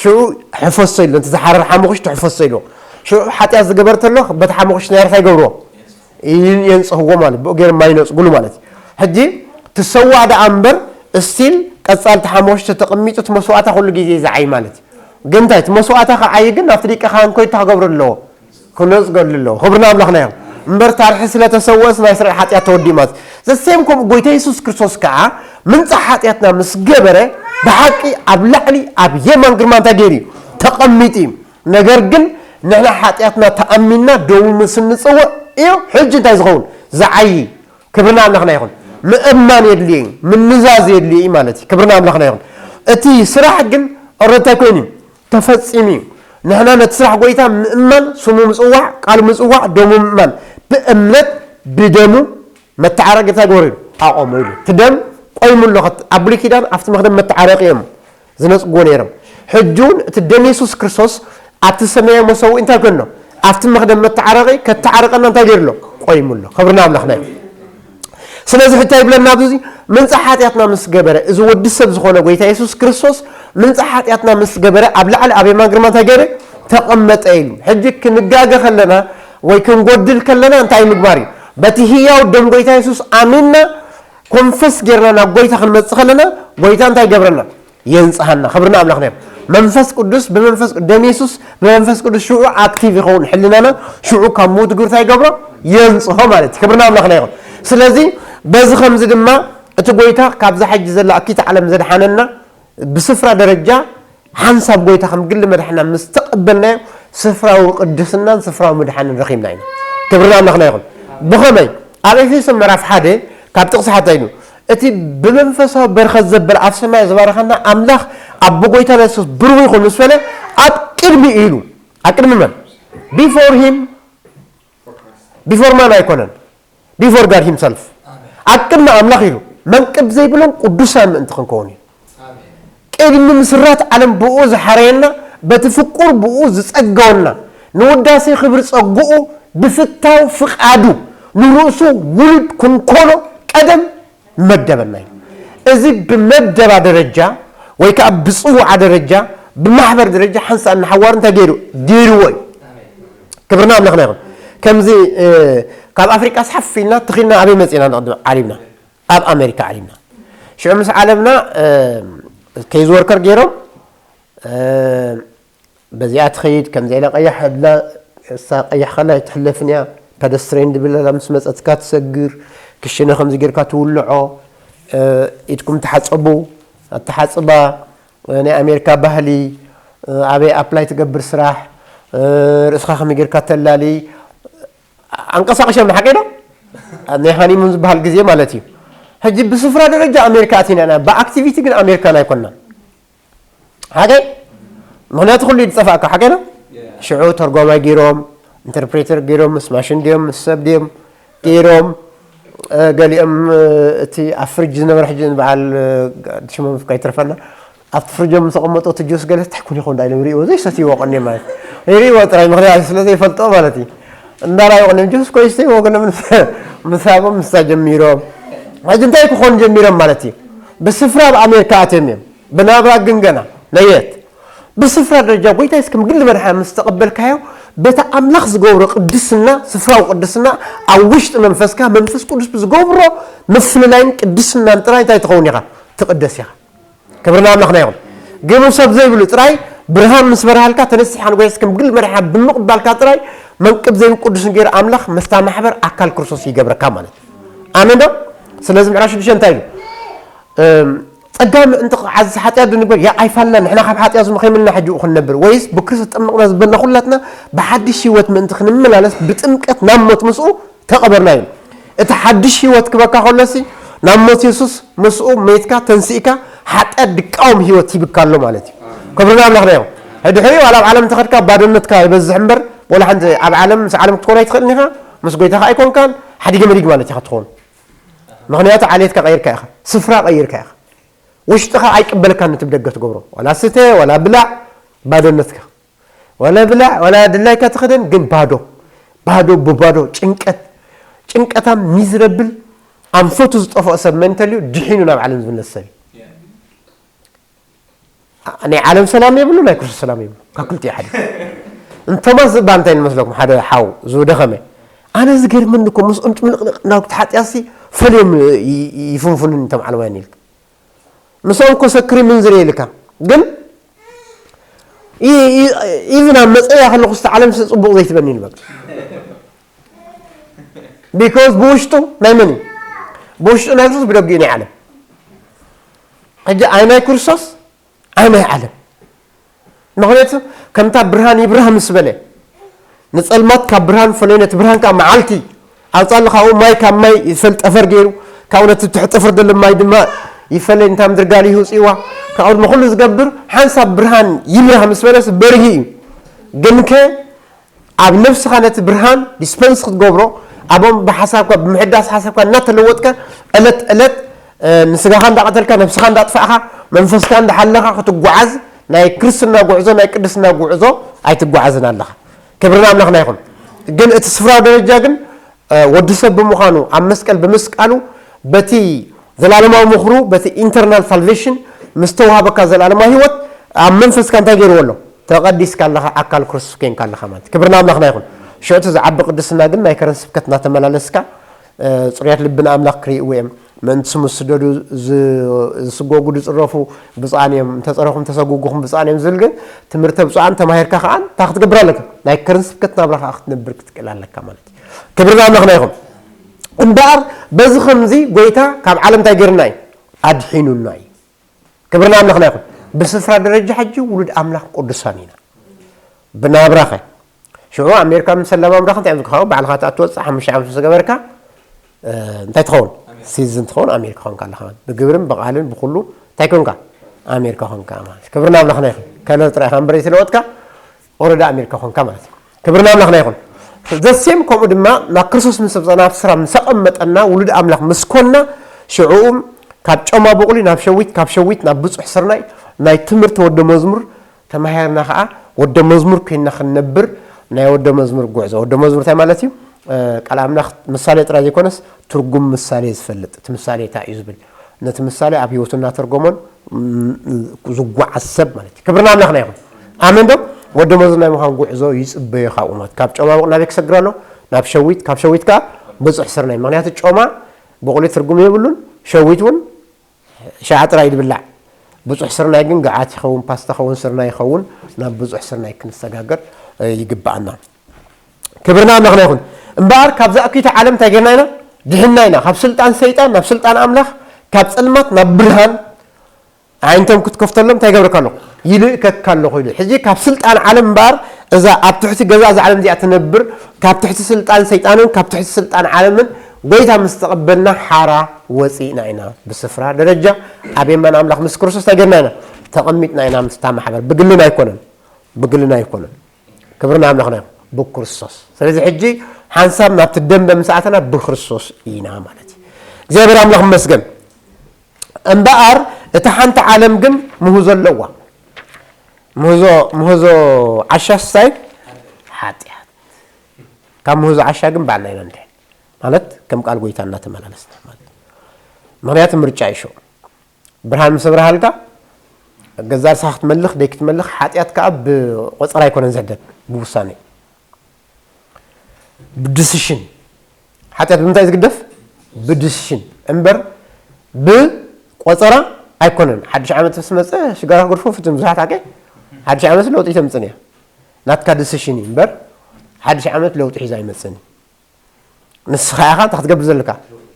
ሽዑ ሕፈሶ ኢሉ፣ ነቲ ዝሓረር ሓሙኽሽቲ ሕፈሶ ኢልዎ። ሽዑ ሓጢኣት ዝገበር ተሎ በቲ ሓሙኽሽቲ ናይ ርካ ይገብርዎ። ይን-፣ የንጽህዎ ማለት፣ ብኡ ገይሮም ማይ ይነጽጉሉ ማለት እዩ። ሕጂ ትሰዋእ ደኣ እምበር፣ እስቲል ቀጻል እቲ ሓሙኽሽቲ ተቐሚጡ እቲ መስዋእታ ኩሉ ግዜ ይዝዓይ ማለት እዩ። ግን እንታይ፣ እቲ መስዋእታ ክዓይ ግን ናብቲ ሊቀ ካህን ኮይታ ክገብሩ ኣለዎ፣ ክነጽገሉ ኣለዎ። ክብርና ኣምላኽና እዮም። እምበር ታርሒ ስለ ተሰወእስ ናይ እስራኤል ሓጢኣት ተወዲኡ ማለት እዩ። ዘሴም ከምኡ ጎይታ የሱስ ክርስቶስ ከኣ ምንጻሕ ሓጢኣትና ምስ ገበረ ብሓቂ ኣብ ላዕሊ ኣብ የማን ግርማ እንታይ ገይሩ እዩ? ተቐሚጡ እዩ። ነገር ግን ንሕና ሓጢኣትና ተኣሚንና ደሙ ምስ እንጽውዕ እዩ ሕጂ እንታይ ዝኸውን? ዝዓዪ። ክብርና ኣምላኽና ይኹን። ምእማን የድልዮ እዩ፣ ምንዛዝ የድልዮ እዩ ማለት እዩ። ክብርና ኣምላኽና ይኹን። እቲ ስራሕ ግን ኦረታይ ኮይኑ እዩ፣ ተፈጺሙ እዩ። ንሕና ነቲ ስራሕ ጎይታ ምእማን፣ ስሙ ምጽዋዕ፣ ቃሉ ምጽዋዕ፣ ደሙ ምእማን፣ ብእምነት ብደሙ መተዓረቂ እንታይ ገበሩ ኢሉ? ኣቆሞ ኢሉ። እቲ ደም ቆይሙ ኣሎ። ከት-፣ ኣብ ብሉይ ኪዳን ኣብቲ መኽደን መተዓረቂ እዮም ዝነጽግዎ ነይሮም። ሕጂ እውን እቲ ደም የሱስ ክርስቶስ ኣብቲ ሰማያዊ መሰውኢ እንታይ ኮኖ? ኣብቲ መኽደን መተዓረቂ ከተዓርቀና እንታይ ገይሩ ኣሎ? ቆይሙ ኣሎ። ክብርና ኣምላኽና እዩ። ስለዚ ሕጂ ይብለና ኣብዚ ምንጻሕ ሓጢኣትና ምስ ገበረ፣ እዚ ወዲ ሰብ ዝኾነ ጎይታ የሱስ ክርስቶስ ምንጻሕ ሓጢኣትና ምስ ገበረ ኣብ ላዕሊ ኣብ የማን ግርማ እንታይ ገይረ? ተቐመጠ ኢሉ። ሕጂ ክንጋገ ከለና ወይ ክንጎድል ከለና እንታይ ምግባር እዩ? በቲ ህያው ደም ጎይታ የሱስ ኣሚንና ኮንፈስ ጌርና ናብ ጎይታ ክንመጽእ ከለና ጎይታ እንታይ ይገብረና? የንጽሃና። ክብርና ኣምላኽና እዩ። መንፈስ ቅዱስ ብመንፈስ ቅዱስ፣ ደም የሱስ ብመንፈስ ቅዱስ ሽዑ ኣክቲቭ ይኸውን ሕልናና፣ ሽዑ ካብ ምውት ግብርታ ይገብሮ፣ የንጽሆ ማለት እዩ። ክብርና ኣምላኽና ይኹን። ስለዚ በዚ ከምዚ ድማ እቲ ጎይታ ካብዛ ሕጂ ዘላ ኣኪት ዓለም ዘድሓነና ብስፍራ ደረጃ ሓንሳብ ጎይታ ከም ግሊ መድሓና ምስ ተቐበልናዮ ስፍራዊ ቅድስናን ስፍራዊ ምድሓንን ረኺብና ኢና። ክብርና ኣምላኽና ይኹን። ብኸመይ? ኣብ ኤፌሶን ምዕራፍ ሓደ ካብ ጥቕሲ ሓታ ኢሉ፣ እቲ ብመንፈሳዊ በረኸት ዘበለ ኣብ ሰማይ ዝባረኸና ኣምላኽ ኣብ ብጎይታ የሱስ ብሩኽ ይኹን ምስ በለ፣ ኣብ ቅድሚ ኢሉ፣ ኣብ ቅድሚ መን? ቢፎር ሂም፣ ቢፎር ማን ኣይኮነን፣ ቢፎር ጋድ ሂምሰልፍ፣ ኣብ ቅድሚ ኣምላኽ ኢሉ መንቅብ ዘይብሎም ቅዱሳን ምእንቲ ክንከውን እዩ። ቅድሚ ምስራት ዓለም ብኡ ዝሓረየና፣ በቲ ፍቁር ብኡ ዝጸገወና፣ ንውዳሴ ክብሪ ጸግኡ ብፍታው ፍቓዱ ንርእሱ ውሉድ ክንኮኖ ቀደም መደበና እዩ። እዚ ብመደባ ደረጃ ወይ ከኣ ብጽውዓ ደረጃ፣ ብማሕበር ደረጃ ሓንሳእ ንሓዋሩ እንታይ ገይሩ? ገይርዎ እዩ። ክብርና ኣምላኽና ይኹን። ከምዚ፣ እ፣ ካብ ኣፍሪቃ ስሓፍ ኢልና ትኺልና ኣበይ መጺእና ንቕድም ዓሊምና? ኣብ ኣሜሪካ ዓሊምና። ሽዑ ምስ ዓለምና፣ እ፣ ኬዝ ወርከር ገይሮም፣ እ፣ በዚኣ ትኸይድ፣ ከምዚ ኢላ ቀያሕ ኣላ፣ እሳ ቀያሕ ከላ ኣይትሕለፍን እያ፣ ፐደስትሬን ድብል ኣላ፣ ምስ መጸትካ ትሰግር፣ ክሽነ ከምዚ ጌርካ ትውልዖ፣ እ፣ ኢድኩም ተሓጸቡ፣ ኣተሓጽባ፣ እ፣ ናይ ኣሜሪካ ባህሊ፣ እ፣ ኣበይ ኣፕላይ ትገብር ስራሕ፣ እ፣ ርእስኻ ከመይ ጌርካ ተላሊ፣ ኣንቀሳቕሾም ንሓቀይ ዶ? ኣብ ናይ ሃኒሙን ዝበሃል ግዜ ማለት እዩ። ሕጂ ብስፍራ ደረጃ ኣሜሪካ ኣቲና ኢና፣ ብኣክቲቪቲ ግን ኣሜሪካን ኣይኮንና። ሓቀይ? ምኽንያቱ ኩሉ እዩ ዝጠፋእካ ሓቀና ሽዑ ተርጓማይ ገይሮም ኢንተርፕሬተር ገይሮም ምስ ማሽን ድዮም ምስ ሰብ ድዮም ገይሮም ገሊኦም እቲ ኣብ ፍርጅ ዝነበረ ሕጂ በዓል ሽሞም ከይትርፈና ኣብቲ ፍርጆም ዝተቐመጦ እቲ ጁስ ገለ እንታይ ኩን ይኸውን ዳኢሎም ይርእዎ ዘይሰትይዎ ቀንዮም ማለት ይርእዎ ጥራይ ምኽንያቱ ስለ ዘይፈልጦ ማለት እዩ እንዳራዩ ቀንዮም ጁስ ኮይስተይዎ ገለ ምሳቦም ምሳ ጀሚሮም ሕጂ እንታይ ክኾኑ ጀሚሮም ማለት እዩ ብስፍራ ኣብ ኣሜሪካ ኣትዮም እዮም ብናብራ ግን ገና ነየት ብስፍራ ደረጃ ጎይታ የሱስ ከም ግሊ መድሓኒ ምስ ተቐበልካዮ በቲ ኣምላኽ ዝገብሮ ቅድስና ስፍራዊ ቅድስና ኣብ ውሽጢ መንፈስካ መንፈስ ቅዱስ ብዝገብሮ ምፍልላይን ቅድስናን ጥራይ እንታይ ትኸውን ኢኻ ትቕደስ ኢኻ ክብርና ኣምላኽና ይኹን ግብር ሰብ ዘይብሉ ጥራይ ብርሃን ምስ በርሃልካ ተነሲሓ ንጎይታ ከም ግል መድሓ ብምቕባልካ ጥራይ መንቅብ ዘይብ ቅዱስን ገይሩ ኣምላኽ መስታ ማሕበር ኣካል ክርስቶስ ይገብረካ ማለት እዩ ኣሜን ዶ ስለዚ ምዕራፍ ሽዱሽተ እንታይ ኢሉ ጸጋ ምእንቲ ዓዚ ሓጢኣት ዶ ንግበር ያ ኣይፋልና ንሕና ካብ ሓጢኣት ከይምልና ሕጂ ክነብር ወይስ ብክርስቶስ ተጠመቕና ዝበልና ኩላትና ብሓድሽ ህይወት ምእንቲ ክንመላለስ ብጥምቀት ናብ ሞት ምስኡ ተቐበርና እዩ እቲ ሓድሽ ህይወት ክበካ ከሎሲ ናብ ሞት የሱስ ምስኡ መይትካ ተንስእካ ሓጢኣት ድቃወም ህይወት ሂብካ ኣሎ ማለት እዩ ክብርና ኣምላኽና ይኹን ድሕሪኡ ዋላ ኣብ ዓለም ተኸድካ ባዶነትካ ይበዝሕ እምበር ወላ ሓንቲ ኣብ ዓለም ምስ ዓለም ክትኮን ኣይትኽእልን ኢኻ ምስ ጎይታኻ ኣይኮንካን ሓዲገ መዲግ ማለት ኢኻ ትኸውን ምኽንያቱ ዓሌትካ ቀይርካ ኢኻ ስፍራ ቀይርካ ኢኻ ውሽጥኻ ኣይቅበለካን ነቲ ብደገ ትገብሮ ዋላ ስተ ዋላ ብላዕ ባዶነትካ ዋላ ብላዕ ዋላ ድላይካ ትኽደን ግን ባዶ ባዶ ብባዶ ጭንቀት ጭንቀታም ሚዝረብል ኣንፈቱ ዝጠፍኦ ሰብ መን እንተልዩ ድሒኑ ናብ ዓለም ዝምለስ ሰብ እዩ ናይ ዓለም ሰላም የብሉ ናይ ክርስቶስ ሰላም የብሉ ካብ ክልቲኡ ሓደ እንቶማስ ዝባ እንታይ ንመስለኩም ሓደ ሓው ዝደኸመ ኣነ ዝገርመኒ እኮ ምስኦም ጭምልቕልቕ እናብሉ ተሓጢኣሲ ፈልዮም ይፍንፍኑን እቶም ዓለማውያን ኢልካ ምስኦም እኮ ሰክሪ ምንዝር ኢልካ ግን ኢቭን ኣብ መፀያ ከለኩ ስተ ዓለም ጽቡቕ ዘይትበኒ ይልበቅ because ብውሽጡ ናይ መን እዩ ብውሽጡ ናይ ክርስቶስ ብደጊኡ ናይ ዓለም ሕጂ ኣይ ናይ ክርስቶስ ኣይ ናይ ዓለም ምኽንያቱ ከምታ ብርሃን ይብራህ ምስ በለ ንጸልማት ካብ ብርሃን ፈለዮ ነቲ ብርሃን ከዓ መዓልቲ ኣውጻሉ ካብኡ ማይ ካብ ማይ ይፈል ጠፈር ገይሩ ካብኡ ነቲ ትሕቲ ጠፈር ዘሎ ማይ ድማ ይፈለይ ንታ ምድሪ ጋሊ ይውፅእዋ ካብኡ ድማ ኩሉ ዝገብር ሓንሳብ ብርሃን ይብራህ ምስ በለስ በርሂ እዩ ግንከ ኣብ ነፍስኻ ነቲ ብርሃን ዲስፐንስ ክትገብሮ ኣብኦም ብሓሳብካ ብምሕዳስ ሓሳብካ እናተለወጥካ ዕለት ዕለት ንስጋኻ እንዳቐተልካ ነብስኻ እንዳጥፋእኻ መንፈስካ እንዳሓለኻ ክትጓዓዝ ናይ ክርስትና ጉዕዞ ናይ ቅድስና ጉዕዞ ኣይትጓዓዝን ኣለኻ ክብርና ኣምላኽና ይኹን ግን እቲ ስፍራዊ ደረጃ ግን ወዲ ሰብ ብምዃኑ ኣብ መስቀል ብምስቃሉ በቲ ዘላለማዊ ምኽሩ በቲ ኢንተርናል ሳልቬሽን ምስ ተዋሃበካ ዘላለማዊ ህይወት ኣብ መንፈስካ እንታይ ገይርዎ ኣሎ ተቐዲስካ ኣለኻ ኣካል ክርስቶስ ኮይንካ ኣለኻ ማለት ክብርና ኣምላኽና ይኹን ሽዑ እቲ ዝዓቢ ቅድስና ግን ናይ ከረን ስብከት እናተመላለስካ ፅሩያት ልቢ ንኣምላኽ ክርእይዎ እዮም ምእንቲ ስሙ ዝስደዱ ዝስጎጉ ዝፅረፉ ብፅኣን እዮም እንተፀረኹም ተሰጉጉኹም ብፅኣን እዮም ዝብል ግን ትምህርተ ብፅኣን ተማሂርካ ከዓ እንታይ ክትገብር ኣለካ ናይ ከረን ስብከት ናብራ ከዓ ክትነብር ክትክእል ኣለካ ማለት እዩ ክብርና ኣምላኽና ይኹን እምበኣር በዚ ከምዚ ጎይታ ካብ ዓለም እንታይ ገይርና እዩ ኣድሒኑና እዩ ክብርና ኣምላኽና ይኹን ብስፍራ ደረጃ ሕጂ ውሉድ ኣምላኽ ቅዱሳን ኢና ብናብራኸ ሽዑ ኣሜሪካ ምስ ሰላም ኣምላኽ እንታይ እዮም ዝከውን ባዕልኻ ትኣትወፅእ ሓሙሽተ ዓመት ምስ ገበርካ እንታይ ትኸውን ሲቲዝን ትኸውን ኣሜሪካ ኾንካ ኣለኻ ብግብርን ብቓልን ብኩሉ እንታይ ኮንካ ኣሜሪካ ኾንካ ማለት ክብርና ኣምላኽና ይኹን ከለር ጥራይ ኢኻ እምበር ዘይተለወጥካ ኦረዳ ኣሜሪካ ኾንካ ማለት እዩ ክብርና ኣምላኽና ይኹን ዘሴም ከምኡ ድማ ናብ ክርስቶስ ምስ ኣብፀና ኣብ ስራ ምስ ኣቐመጠና ውሉድ ኣምላኽ ምስ ኮንና ሽዕኡ ካብ ጮማ ብቑሊ ናብ ሸዊት ካብ ሸዊት ናብ ብፁሕ ስርናይ ናይ ትምህርቲ ወዲ መዝሙር ተማሂርና ከዓ ወዲ መዝሙር ኮይንና ክንነብር ናይ ወዲ መዝሙር ጉዕዞ ወዲ መዝሙር እንታይ ማለት እዩ ቃል ኣምላኽ ምሳሌ ጥራይ ዘይኮነስ ትርጉም ምሳሌ ዝፈልጥ እቲ ምሳሌ እንታይ እዩ ዝብል ነቲ ምሳሌ ኣብ ህይወቱ እናተርጎሞን ዝጓዓዝ ሰብ ማለት እዩ ክብርና ኣምላኽና ይኹን ኣሜን ዶ ወዲ መዝሙር ናይ ምዃን ጉዕዞ ይፅበዮ ካብኡ ማለት ካብ ጨማሙቕ ናበይ ክሰግር ኣሎ ናብ ሸዊት ካብ ሸዊት ከዓ ብፁሕ ስርናይ ምክንያቱ ጮማ ብቑሊ ትርጉም የብሉን ሸዊት እውን ሸዓ ጥራይ ዝብላዕ ብፁሕ ስርናይ ግን ገዓት ይኸውን ፓስታ ኸውን ስርናይ ይኸውን ናብ ብፁሕ ስርናይ ክንሰጋገር ይግብኣና ክብርና ኣምላኽና ይኹን እምበኣር ካብ ዛእኩይቲ ዓለም እንታይ ጌርና ኢና ድሕና ኢና ካብ ስልጣን ሰይጣን ናብ ስልጣን ኣምላኽ ካብ ፀልማት ናብ ብርሃን ዓይንቶም ክትከፍተሎም እንታይ ገብረካ ኣለኹ ይልእከካ ኣለኹ ኢሉ ሕጂ ካብ ስልጣን ዓለም እምበኣር እዛ ኣብ ትሕቲ ገዛ እዛ ዓለም እዚኣ ትነብር ካብ ትሕቲ ስልጣን ሰይጣንን ካብ ትሕቲ ስልጣን ዓለምን ጎይታ ምስ ተቐበልና ሓራ ወፂእና ኢና ብስፍራ ደረጃ ኣብ የማን ኣምላኽ ምስ ክርስቶስ እንታይ ጌርና ኢና ተቐሚጥና ኢና ምስታ ማሕበር ብግልና ኣይኮነን ብግልና ኣይኮነን። ክብሪ ንኣምላኽና ይኹን። ብክርስቶስ። ስለዚ ሕጂ ሓንሳብ ናብቲ ደንበ ምስ ኣተና ብክርስቶስ ኢና ማለት እዩ። እግዚኣብሔር ኣምላኽ ይመስገን። እምበኣር እታ ሓንቲ ዓለም ግን ምህዞ ኣለዋ። ምህዞ፣ ምህዞ ዓሻ ስታይ ሓጢኣት። ካብ ምህዞ ዓሻ ግን ባዕልና ኢና ንድሕን። ማለት ከም ቃል ጎይታ እናተመላለስና ማለት። ምኽንያቱ ምርጫ ይሾ። ብርሃን ምስ ኣብርሃልካ፣ ገዛ ርእስኻ ክትመልኽ ደይ ክትመልኽ፣ ሓጢኣት ከኣ ብቆጸራ ኣይኮነን ዝሕደግ፣ ብውሳኔ እዩ። ብዲሲሽን። ሓጢኣት ብምንታይ እዩ ዝግደፍ? ብዲሲሽን እምበር ብቆጸራ ኣይኮነን። ሓድሽ ዓመት ምስ መጸ ሽጋራ ክገድፎ ፍትን ብዙሓት ኣከ ሓድሽ ዓመት ለውጢ ተምጽን እያ። ናትካ ዲሲሽን እዩ እምበር ሓድሽ ዓመት ለውጢ ሒዛ ኣይመጽን እዩ። ንስኻ ኢኻ እንታይ ክትገብር ዘለካ?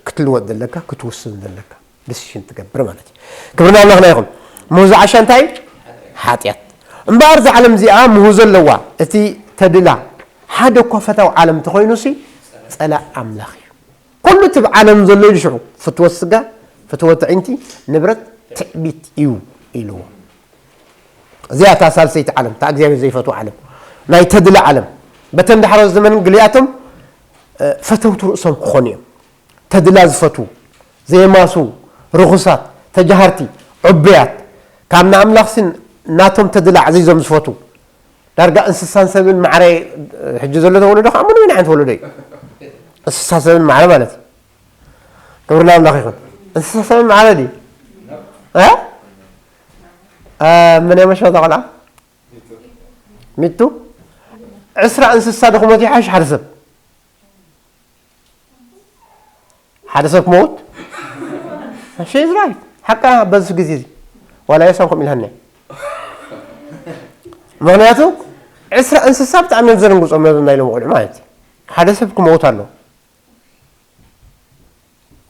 ክትልወጥ ዘለካ፣ ክትውስን ዘለካ ዲሲሽን ትገብር ማለት እዩ። ክብሪ ንኣምላኽና ይኹን። ምህዞ ዓሻ እንታይ እዩ? ሓጢኣት። እምበኣር እዛ ዓለም እዚኣ ምህዞ ኣለዋ። እቲ ተድላ ሓደ እኳ ፈታው ዓለም እንተኾይኑሲ ጸላእ ኣምላኽ እዩ። ኩሉ እቲ ኣብ ዓለም ዘሎ ኢሉ ሽዑ ፍትወት ስጋ፣ ፍትወት ኣዒንቲ፣ ንብረት፣ ትዕቢት እዩ ኢልዎ። እዚኣ እታ ሳልሰይቲ ዓለም፣ እታ እግዚኣብሔር ዘይፈትዋ ዓለም፣ ናይ ተድላ ዓለም። በተን ዳሕሮት ዘመን ገሊኣቶም፣ እ፣ ፈተውቲ ርእሶም ክኾኑ እዮም። ተድላ ዝፈትዉ፣ ዘየማስዉ፣ ርኹሳት፣ ተጃሃርቲ፣ ዕቡያት፣ ካብ ንኣምላኽሲ ናቶም ተድላ ኣዕዚዞም ዝፈትዉ። ዳርጋ እንስሳን ሰብን ማዕረ፣ ሕጂ ዘሎ ተወለዶ ከዓ ምንም ዓይነት ወለዶ እዩ። እንስሳ ሰብን ማዕረ ማለት እዩ። ክብሪ ንኣምላኽ ይኹን። እንስሳ ሰብን ማዕረ ድዩ? እ? እ፣ መን እያ መሸወታ ቆልዓ? ሚቱ? ዕስራ እንስሳ ዶ ክሞት ይሓይሽ ሓደ ሰብ? ሓደ ሰብ ክመውት? She is right። ሓቃ በዚ ግዜ እዚ። ዋላ የሳን ከምኡ ኢልሃኒ። ምኽንያቱ ዕስራ እንስሳ ብጣዕሚ እዮም ዘደንግጾም ነዞም ናይ ሎሚ ቆልዑ ማለት እዩ። ሓደ ሰብ ክመውት ኣሎ።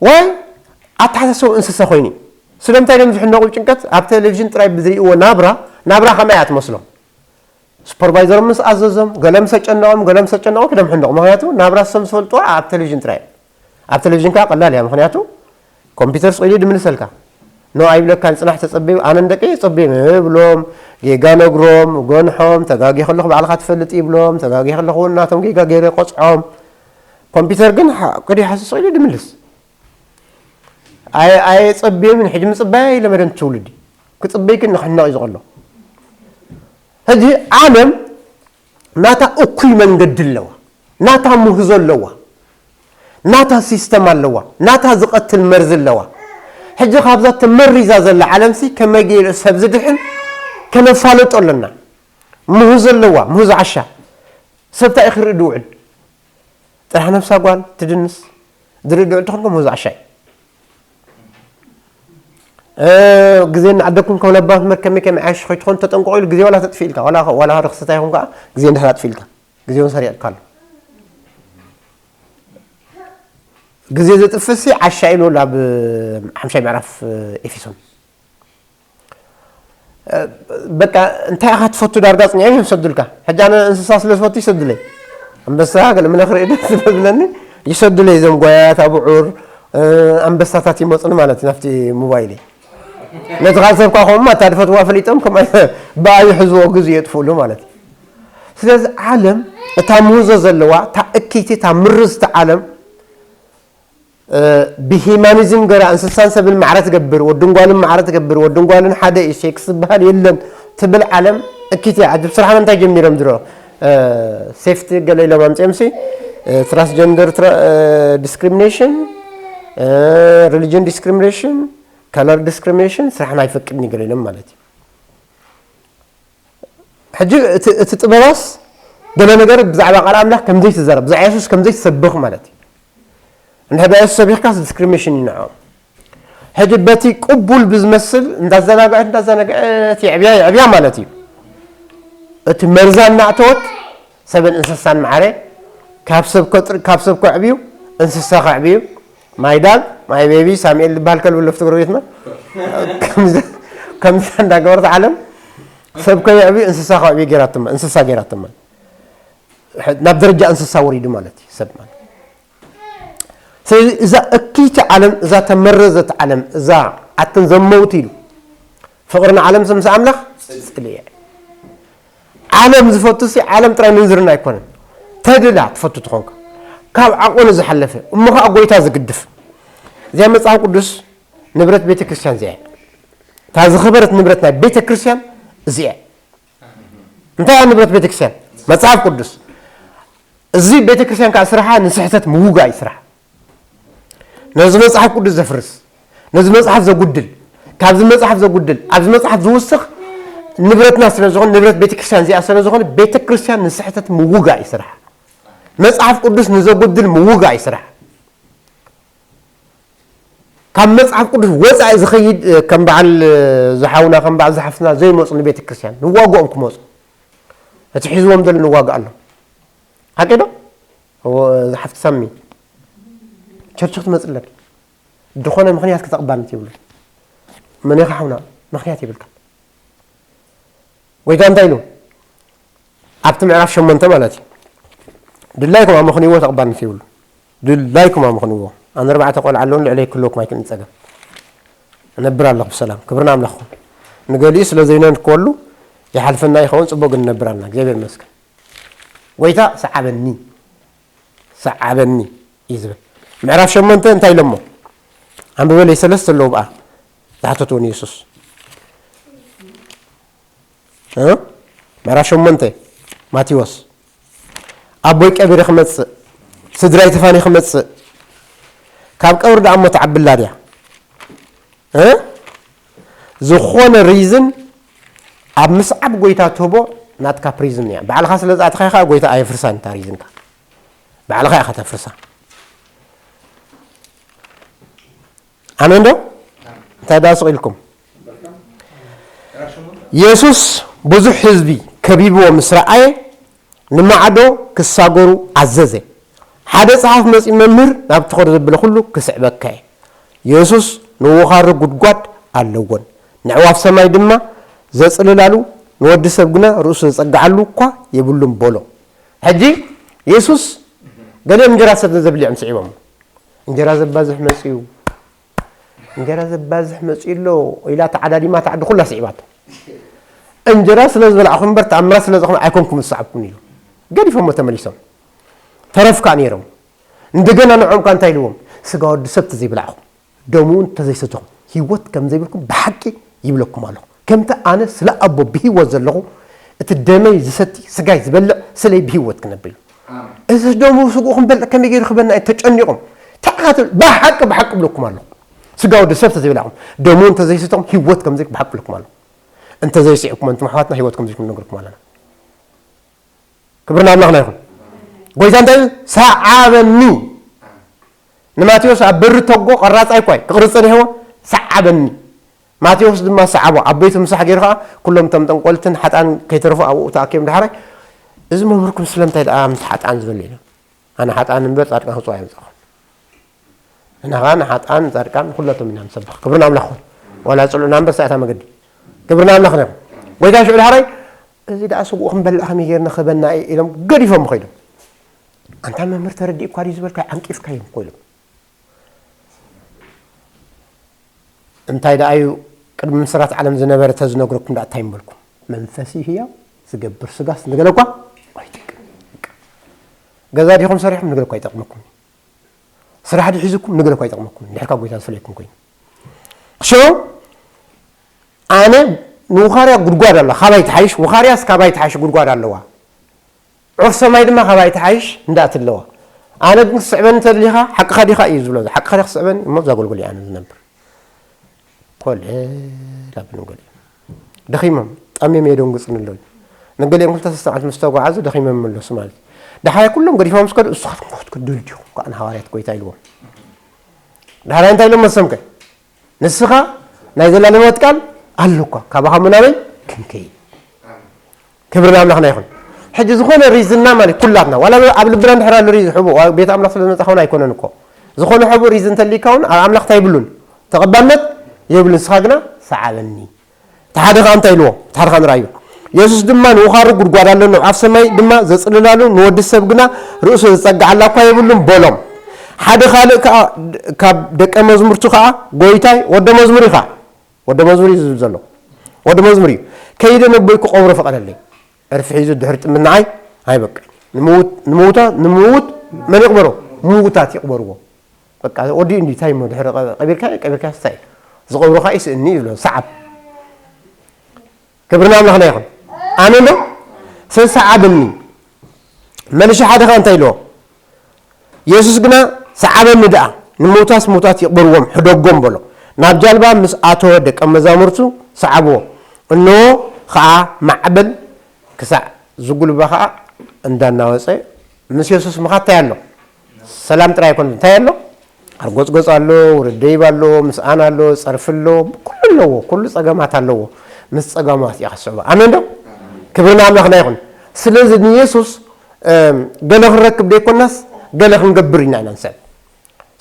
ወይ ኣተሓሳስባኡ እንስሳ ኮይኑ እዩ። ስለምንታይ እዮም ዝሕነቑ ብጭንቀት? ኣብ ቴሌቪዥን ጥራይ ብዝርእይዎ ናብራ፣ ናብራ ከመይ እያ ትመስሎም? ሱፐርቫይዘሮም ምስ ኣዘዞም፣ ገለ ምስ ኣጨነቖም፣ ገለ ምስ ኣጨነቖም እዮም ሕነቑ። ምኽንያቱ ናብራ ንሶም ዝፈልጥዋ ኣብ ቴሌቪዥን ጥራይ እያ። ኣብ ቴሌቪዥን ከኣ ቀላል እያ። ምኽንያቱ ኮምፒውተር ስቕ ኢሉ እዩ ድምልሰልካ። ኖ ኣይብለካን፣ ጽናሕ ተጸበዩ። ኣነ ንደቀይ የጸብዮም፣ እብሎም፣ ጌጋ ነግሮም፣ ገንሖም፣ ተጋግየ ከለኹ ባዕልኻ ትፈልጥ ይብሎም፣ ተጋግየ ከለኹ እውን ናቶም ጌጋ ገይረ ቆጽዖም። ኮምፒውተር ግን ሓ-፣ ቅድሚ ሓንሳብ ስቕ ኢሉ ድምልስ። ኣየ-፣ ኣየጸብዮምን፣ ሕጂ ምጽባይ ኣይለመደን እቲ ትውልዲ። ክጽበይ ግን ንኽሕነቕ እዩ ዝቐሎ። ሕጂ ዓለም ናታ እኩይ መንገዲ ኣለዋ፣ ናታ ምህዞ ኣለዋ፣ ናታ ሲስተም ኣለዋ፣ ናታ ዝቐትል መርዚ ኣለዋ። ሕጂ ካብዛ ተመሪዛ ዘላ ዓለምሲ ከመይ ገይሩ ሰብ ዝድሕን ከነፋልጦ ኣለና። ምህዞ ኣለዋ፣ ምህዞ ዓሻ። ሰብ እንታይ እዩ ክርኢ ድውዕል? ጥራሕ ነብሳ ጓል ትድንስ። ዝርኢ ድውዕል ተኾንኩም ምህዞ ዓሻ እዩ። እ፣ ግዜ እናዓደግኩም ከም ለባም ትምህር ከመይ ከመይ ዓሽ ኸይትኾን ተጠንቀቑ ኢሉ ግዜ ዋላ ተጥፊእልካ፣ ዋላ፣ ዋላ ርኽስታ ይኹን ከኣ ግዜ እንድሕር ኣጥፊእልካ፣ ግዜ እውን ሰሪቕካ ኣሎ። ግዜ ዘጥፍእሲ ዓሻ ኢሉ ኣብ ሓምሻይ ምዕራፍ ኤፌሶን። እ፣ በቃ እንታይ ኢኻ ትፈቱ ዳርጋ ጽንዕዮም ይሰዱልካ። ሕጂ ኣነ እንስሳ ስለ ዝፈቱ ይሰዱለይ። ኣንበሳ ገለ ምለ ክርኢ ደስ ስለ ዝብለኒ ይሰዱለይ። እዞም ጓያት፣ ኣቡዑር፣ እ፣ ኣንበሳታት ይመጹኒ ማለት እዩ ናብቲ ሞባይለይ። ነቲ ካልእ ሰብ ከኣ ከምኡ ኣታ ዝፈትዋ ፈሊጦም ከም ብኣ ይሕዝዎ ግዜ የጥፍእሉ ማለት እዩ። ስለዚ ዓለም እታ ምህዞ ዘለዋ፣ እታ እክይቲ፣ እታ ምርዝቲ ዓለም፣ እ፣ ብሂማኒዝም ገራ እንስሳን ሰብን ማዕረ ትገብር፣ ወድን ጓልን ማዕረ ትገብር፣ ወድን ጓልን ሓደ እዩ፣ ሴክስ ዝበሃል የለን ትብል ዓለም እክይቲ እያ። ሕጂ ብስራሕና እንታይ ጀሚሮም ድሮ? እ፣ ሴፍቲ ገለ ኢሎም ኣምጺኦምሲ፣ እ፣ ትራንስጀንደር ትራ-፣ እ፣ ዲስክሪሚኔሽን፣ እ፣ ሪሊጅን ዲስክሪሚኔሽን፣ ከለር ዲስክሪሚኔሽን ስራሕና ኣይፈቅድን እዩ ገለ ኢሎም ማለት እዩ። ሕጂ እቲ፣ እቲ ጥበባስ ገለ ነገር ብዛዕባ ቃል ኣምላኽ ከም ዘይትዛረብ፣ ብዛዕባ የሱስ ከም ዘይትሰብኽ ማለት እዩ። እንድሕር ብዛዕባ የሱስ ሰቢኽካስ ዲስክሪሚኔሽን እዩ ንዕኦም። ሕጂ በቲ ቅቡል ብዝመስል እንዳዘናግዐት፣ እንዳዘናግዐት የዕብያ፣ የዕብያ ማለት እዩ። እቲ መርዛ እናእተወት ሰብን እንስሳን ማዕረ ካብ ሰብ ከጥር-፣ ካብ ሰብ ከዕብዩ እንስሳ ከዕብዩ ማይ ዳግ፣ ማይ ቤቢ፣ ሳሙኤል ዝበሃል ከልቢ ኣሎ ኣብቲ ጎረቤትና። ከምዚ፣ ከምዚ እንዳገበረት ዓለም ሰብ ከየዕብዩ እንስሳ ከዕብዩ ገይራትማ፣ እንስሳ ገይራትማ። ናብ ደረጃ እንስሳ ወሪዱ ማለት እዩ ሰብ ማለት። ስለዚ እዛ እክይቲ ዓለም፣ እዛ ተመረዘት ዓለም፣ እዛ ኣትን ዘመውቲ ኢሉ ፍቕሪ ንዓለም ምስ ኣምላኽ ጽልኢ እያ። ዓለም ዝፈቱ ሲ ዓለም ጥራይ ምንዝርና ኣይኮነን። ተድላ ትፈቱ ትኾንካ ካብ ዓቆኑ ዝሓለፈ እሞ ከዓ ጎይታ ዝግድፍ እዚኣ መጽሓፍ ቅዱስ ንብረት ቤተ ክርስቲያን እዚኣ እያ። እታ ዝኸበረት ንብረት ናይ ቤተ ክርስቲያን እዚኣ እያ። እንታይ እያ ንብረት ቤተ ክርስቲያን? መጽሓፍ ቅዱስ። እዚ ቤተ ክርስቲያን ከዓ ስርሓ ንስሕተት ምውጋእ እዩ ስርሓ። ነዚ መጽሓፍ ቅዱስ ዘፍርስ፣ ነዚ መጽሓፍ ዘጉድል፣ ካብዚ መጽሓፍ ዘጉድል፣ ኣብዚ መጽሓፍ ዝውስኽ ንብረትና ስለ ዝኾነ፣ ንብረት ቤተክርስትያን እዚኣ ስለ ዝኾነ፣ ቤተክርስትያን ንስሕተት ምውጋእ እዩ ስርሓ። መጽሓፍ ቅዱስ ንዘጉድል ምውጋእ እዩ ስርሓ። ካብ መጽሓፍ ቅዱስ ወጻኢ ዝኸይድ፣ እ፣ ከም በዓል፣ እ፣ ዝሓውና፣ ከም በዓል ዝሓፍትና ዘይመጹ ንቤተክርስትያን ንዋግኦም ክመጹ። እቲ ሒዝዎም ዘሎ ንዋግእ ኣሎ። ሓቂ ዶ? እዎ፣ ዝሓፍቲ ሳሚ። ቸርች ክትመጽእ ኣለኪ። ዝኾነ ምኽንያት ክተቕባልነት የብሉ። መን ኢኻ ሓውና? ምኽንያት የብልካ። ጎይታ እንታይ ኢሉ? ኣብቲ ምዕራፍ ሸሞንተ ማለት እዩ። ድላይኩም ኣመኽንይዎ ተቕባልነት የብሉ። ድላይኩም ኣመኽንይዎ። ኣነ ኣርባዕተ ቆልዓ ኣለውን ልዕለይ ክህልወኩም ኣይክእልን ጸገም። እነብር ኣለኹ ብሰላም። ክብሪ ንኣምላኽ ይኹን። ንገሊኡ ስለ ዘይነንክወሉ ይሓልፈና ይኸውን፣ ጽቡቕ ግን ንነብር ኣለና። እግዚኣብሔር ይመስገን። ጎይታ ሰዓበኒ፣ ሰዓበኒ እዩ ዝብል። ምዕራፍ ሸሞንተ እንታይ ኢሎሞ? ኣንብበለይ፣ ሰለስተ ኣለዉ ብኣ ዝሓተትዎ ንየሱስ። እ? ምዕራፍ ሸሞንተ ማቴዎስ። ኣቦይ ቀቢረ ክመጽእ፣ ስድራይ ተፋንየ ክመጽእ፣ ካብ ቀብሪ ደኣ እሞ ትዓብላ ድያ? እ? ዝኾነ ሪዝን ኣብ ምስዓብ ጎይታ ትህቦ ናትካ ፕሪዝን እያ። ባዕልኻ ስለ ዝኣተኻ ኢኻ ጎይታ ኣየፍርሳን እታ ሪዝንካ። ባዕልኻ ኢኻ ተፍርሳ። ኣሜን ዶ? እንታይ ደኣ ስቕ ኢልኩም? የሱስ ብዙሕ ህዝቢ ከቢብዎ ምስ ረኣየ ንማዕዶ ክሳገሩ ኣዘዘ። ሓደ ጸሓፊ መጺኡ መምህር ናብ ትኸዶ ዘበለ ኩሉ ክስዕበካ እየ። የሱስ ንውኻሪ ጉድጓድ ኣለዎን ንዕዋፍ ሰማይ ድማ ዘጽልላሉ ንወዲ ሰብ ግና ርእሱ ዘጸግዓሉ እኳ የብሉን በሎ። ሕጂ የሱስ ገሊኦም እንጀራ ሰብ ዘብልዖም ስዒቦም። እንጀራ ዘባዝሕ መጽኡ፣ እንጀራ ዘባዝሕ መጽኡ ኣሎ ኢላ ተዓዳዲማ ተዓዲ ኩላ ስዒባቶ። እንጀራ ስለ ዝበላዕኹም እምበር ተኣምራት ስለ ዝኾነ ኣይኮንኩም ዝሰዓብኩም ኢሉ ገዲፎሞ ተመሊሶም። ተረፍካ ነይሮም። እንደገና ንዖም ካ እንታይ ኢልዎም? ስጋ ወዲ ሰብ ተዘይበላዕኹም ደሙ እውን ተዘይሰተኹም ህይወት ከም ዘይብልኩም ብሓቂ ይብለኩም ኣለኹ። ከምቲ ኣነ ስለ ኣቦ ብህይወት ዘለኹ እቲ ደመይ ዝሰቲ ስጋይ ዝበልዕ ስለይ ብህይወት ክነብር እዩ። እዚ ደሙ ስግኡ ክንበልዕ ከመይ ገይሩ ክበና እዩ ተጨኒቖም። ተዓት ብሓቂ ብሓቂ ብለኩም ኣለኹ። ስጋ ወዲ ሰብ ተዘይበላዕኹም ደሙ እንተዘይሰተኹም ህይወት ከም ዘይብልኩም ብሓቂ ብለኩም ኣለኹ። እንተዘይስዕብኩም ኣንቱም ኣሕዋትና ህይወት ከም ዘይብልኩም ነግርኩም ኣለና። ክብሪ ንኣምላኽና ይኹን። ጎይታ እንታይ ኢሉ? ሰዓበኒ። ንማቴዎስ ኣብ በሪ ተጎ ቀራጻይ እኳ እዩ ክቕርጽ ጸኒሕዎ፣ ሰዓበኒ። ማቴዎስ ድማ ሰዓቦ። ኣብ ቤቱ ምሳሕ ገይሩ ኸኣ ኩሎም እቶም ጠንቆልትን ሓጥኣን ከይተረፉ ኣብኡ ተኣኪቦም ዳሕራይ፣ እዚ መምህርኩም ስለምንታይ ደኣ ምስ ሓጥኣን ዝበሉ? ኢሉ። ኣነ ሓጥኣን እምበር ጻድቃን ክጽውዕ ኣይመጻኹን። ንሕና ኸኣ ንሓጥኣን ንጻድቃን ንኹላቶም ኢና ንሰብኽ። ክብሪ ንኣምላኽ ይኹን። ዋላ ጽልኡና እምበር ሳእታ መገዲ። ክብሪ ንኣምላኽ ይኹን። ጎይታ ሽዑ ዳሕራይ እዚ ደኣ ስግኡ ክንበልዕ ከመይ ጌርና ክህበና እዩ ኢሎም ገዲፎም ከይዶም። ኣንታ መምህር ተረዲእኳ ድዩ ዝበልካ ዓንቂፍካዮም እኮ ኢሎም። እንታይ ደኣ እዩ ቅድሚ ምስራት ዓለም ዝነበረ ተዝነግረኩም ደኣ እንታይ ምበልኩም? መንፈስ እዩ ህያው ዝገብር ስጋስ ንገለ እኳ ኣይጠቅም። ገዛ ዲኹም ሰሪሕኩም ንገለ እኳ ኣይጠቅመኩም። ስራሕ ድዩ ሒዙኩም ንገለ እኳ ኣይጠቅመኩም። ድሕርካ ጎይታ ዝፈለየኩም ኮይኑ። ሽዑ ኣነ ንውኻርያ ጉድጓድ ኣላ ካባይ ትሓይሽ፣ ውኻርያስ ካባይ ትሓይሽ ጉድጓድ ኣለዋ። ዑፍ ሰማይ ድማ ካባይ ትሓይሽ እንዳእቲ ኣለዋ። ኣነ ግን ክስዕበኒ ተደሊኻ ሓቅኻ ዲኻ እዩ ዝብሎ። ሓቅኻ ዲኻ ክስዕበኒ እሞ ብዛ ጎልጎል እየ ኣነ ዝነብር። ኮለል ኣብሎም ገሊኦም ደኺሞም ጠምዮም የደንግጹኒ ኣለዉ። ንገሊኦም ክልተ ሰለስተ መዓልቲ ምስ ተጓዓዙ ደኺሞም ይምለሱ ማለት እዩ። ደሓራይ ኩሎም ገዲፎም ምስ ከዱ እሱ ክትከዱ ዲኹም ከኣ ንሃዋርያት ጎይታ ኢልዎም። ደሓራይ እንታይ ኢሎም መሰምከ? ንስኻ ናይ ዘላለማዊት ቃል ኣለኳ ካባኻ ምናበይ ክንከይድ። ክብሪ ንኣምላኽና ይኹን። ሕጂ ዝኾነ ሪዝንና ማለት ኩላትና ዋላ ኣብ ልብና እንድሕር ኣሎ ሪዝን ሕቡእ ቤት ኣምላኽ ስለ ዝመጻ ኸውን ኣይኮነን እኮ። ዝኾነ ሕቡእ ሪዝን እንተሊካ እውን ኣብ ኣምላኽ እንታይ ይብሉን ተቐባልነት የብሉን። ንስኻ ግና ሰዓበኒ። እቲ ሓደ ኸዓ እንታይ ኢልዎ? እቲ ሓደ ኸዓ ንርኣዮ። የሱስ ድማ ንውኻሩ ጉድጓድ ኣሎ፣ ንኣዕዋፍ ሰማይ ድማ ዘጽልላሉ፣ ንወዲ ሰብ ግና ርእሱ ዘጸግዓላ እኳ የብሉን በሎም። ሓደ ካልእ ከኣ ካብ ደቀ መዝሙርቱ ኸዓ ጎይታይ ወደ መዝሙር ኢኻ። ወደ መዝሙር እዩ ዝብል ዘሎ። ወደ መዝሙር እዩ። ከይደ ነቦይ ክቐብሮ ፍቐደለይ። ዕርፊ ሒዙ ድሕሪ ጥምት ንዓይ ኣይበቅዕ። ንምውት ንምውታ ንምውት መን ይቕበሮ? ምውታት ይቕበርዎ። በቃ ወዲኡ እንዲ እንታይ እሞ ድሕሪ ቀ- ቀቢርካ ቀቢርካ ስታይ ዝቐብሩኻ ይስእኒ ይብሎ ሰዓብ። ክብሪ ንኣምላኽና ይኹን። ኣሜን ዶ? ሰዓብኒ። መልሺ ሓደ ኸ እንታይ ኢልዎ? የሱስ ግና፣ "ሰዓበኒ ደኣ፣ ንምውታስ ምውታት ይቕበርዎም፣ ሕደጎም" በሎ። ናብ ጃልባ ምስ ኣተወ ደቀ መዛሙርቱ ሰዓብዎ። እንሆ ኸኣ ማዕበል ክሳዕ ዝጉልባ ኸኣ እንዳናወጸ ምስ የሱስ ምኻድ እንታይ ኣሎ? ሰላም ጥራይ ኣይኮነን። እንታይ ኣሎ? ኣርጎጽጎጽ ኣሎ፣ ውርደይብ ኣሎ፣ ምስኣን ኣሎ፣ ጸርፊ ኣሎ፣ ኩሉ ኣለዎ። ኩሉ ጸገማት ኣለዎ። ምስ ጸገማት ኢኻ ትስዕቦ። ኣሜን ዶ? ክብሪ ንኣምላኽና ይኹን። ስለዚ ንየሱስ፣ እም፣ ገለ ክንረክብ ደይኮናስ ገለ ክንገብር ኢና ኢና ንስዕብ።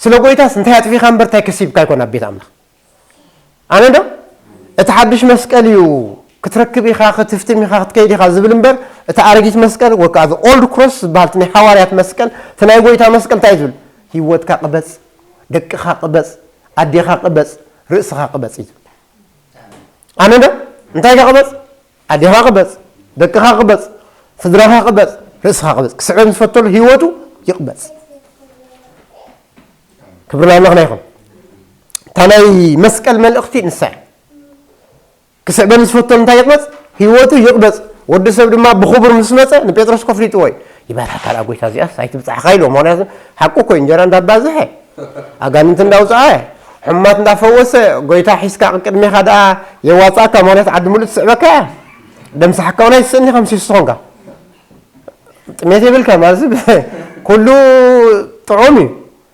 ስለ ጎይታስ እንታይ ኣጥፊኻ እምበር እንታይ ከሲብካ ኣይኮን ኣብ ቤት ኣምላኽ። ኣነ ዶ እቲ ሓድሽ መስቀል እዩ ክትረክብ ኢኻ፣ ክትፍትም ኢኻ፣ ክትከይድ ኢኻ ዝብል እምበር፣ እቲ ኣረጊት መስቀል ወይ ከዓ ኦልድ ክሮስ ዝበሃል እቲ ናይ ሓዋርያት መስቀል፣ እቲ ናይ ጎይታ መስቀል እንታይ እዩ ዝብል? ህይወትካ ቅበጽ፣ ደቅኻ ቅበጽ፣ ኣዴኻ ቅበጽ፣ ርእስኻ ቅበጽ እዩ ዝብል። ኣነ ዶ እንታይ ኢኻ ቅበጽ? ኣዴኻ ቅበጽ፣ ደቅኻ ቅበጽ፣ ስድራኻ ቅበጽ፣ ርእስኻ ቅበጽ። ክስዕብ ዝፈተሉ ህይወቱ ይቅበጽ። ክብሪ ንኣምላኽና ይኹን። እታ ናይ መስቀል መልእኽቲ ንሳ እያ። ክስዕበኒ ዝፈተሉ እንታይ ይቕበጽ? ህይወቱ ይቕበጽ። ወዲ ሰብ ድማ ብኽቡር ምስ መጸ ንጴጥሮስ ከፍሊጥዎ እዩ። ይባርካ ካልኣ ጎይታ እዚኣስ ኣይትብጻሕኻ ኢልዎ። ምኽንያቱ ሓቁ እኮ እዩ። እንጀራ እንዳባዝሐ፣ ኣጋንንት እንዳውጽኣ፣ ሕሙማት እንዳፈወሰ፣ ጎይታ ሒዝካ ቅድሜኻ ደኣ የዋጽኣካ። ምኽንያቱ ዓዲ ሙሉእ ትስዕበካ እያ። ደምሳሕካ እውን ኣይትስእኒ ከም ሲሶ ኾንካ። ጥሜት የብልካ ማለት ኩሉ ጥዑም እዩ።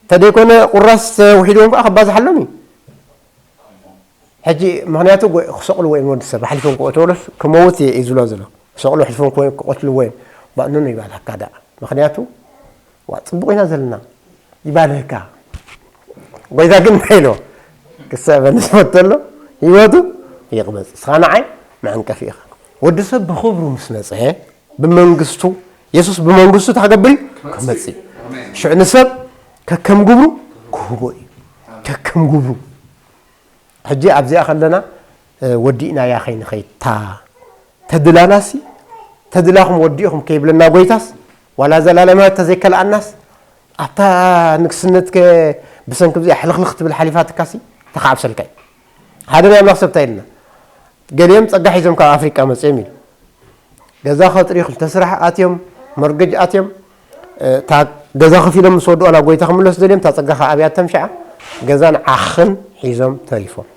ተደይኮነ ቁራስ ውሒድዎም ከዓ ከባዝሓሎም እዩ። ሕጂ ምኽንያቱ ጎ- ክሰቕልዎ እዮም ወዲ ሰብ ኣሕሊፎም ክቐትሎስ ክመውት እየ እዩ ዝብሎ ዘሎ። ክሰቕሉ ኣሕሊፎም ክወ- ክቐትልዎ እዮም። ባእኑ ነው ይባልካ ደኣ። ምኽንያቱ ዋ ጽቡቕ ኢና ዘለና ይባልካ። ጎይታ ግን እንታይ ኢልዎ? ክስዕበኒ ዝፈተሎ ህይወቱ ይቕበጽ። ንስኻ ንዓይ መዐንቀፊ ኢኻ። ወዲ ሰብ ብኽብሩ ምስ መጸ ብመንግስቱ የሱስ ብመንግስቱ ተኸገብር እዩ ክመጽእ እዩ። ሽዑ ንሰብ ከከም ግብሩ ክህቦ እዩ። ከከም ግብሩ። ሕጂ ኣብዚኣ ከለና፣ እ፣ ወዲእናያ ከይንኸይድ፣ እታ ተድላናሲ፣ ተድላኹም ወዲእኹም ከይብለና ጎይታስ፣ ዋላ ዘላለማዊ ተዘይከልኣናስ፣ ኣብታ ንግስነትከ ብሰንኪ ብዚኣ ሕልኽልኽ ትብል ሓሊፋትካሲ፣ ተኻዕብሰልካ እዩ። ሓደ ናይ ኣምላኽ ሰብ እንታይ ኢልና? ገሊኦም ጸጋ ሒዞም ካብ ኣፍሪቃ መጺኦም ኢሉ። ገዛ ከጥርዩ ክልተ ስራሕ ኣትዮም፣ ሞርገጅ ኣትዮም፣ እ፣ እታ ገዛ ከፊሎም ምስ ወድኡ፣ ዋላ ጎይታ ክምለሱ ደልዮም፣ እታ ጸጋ ከኣ ኣብያቶም ሽዓ፣ ገዛን ዓኽን ሒዞም ተሪፎም።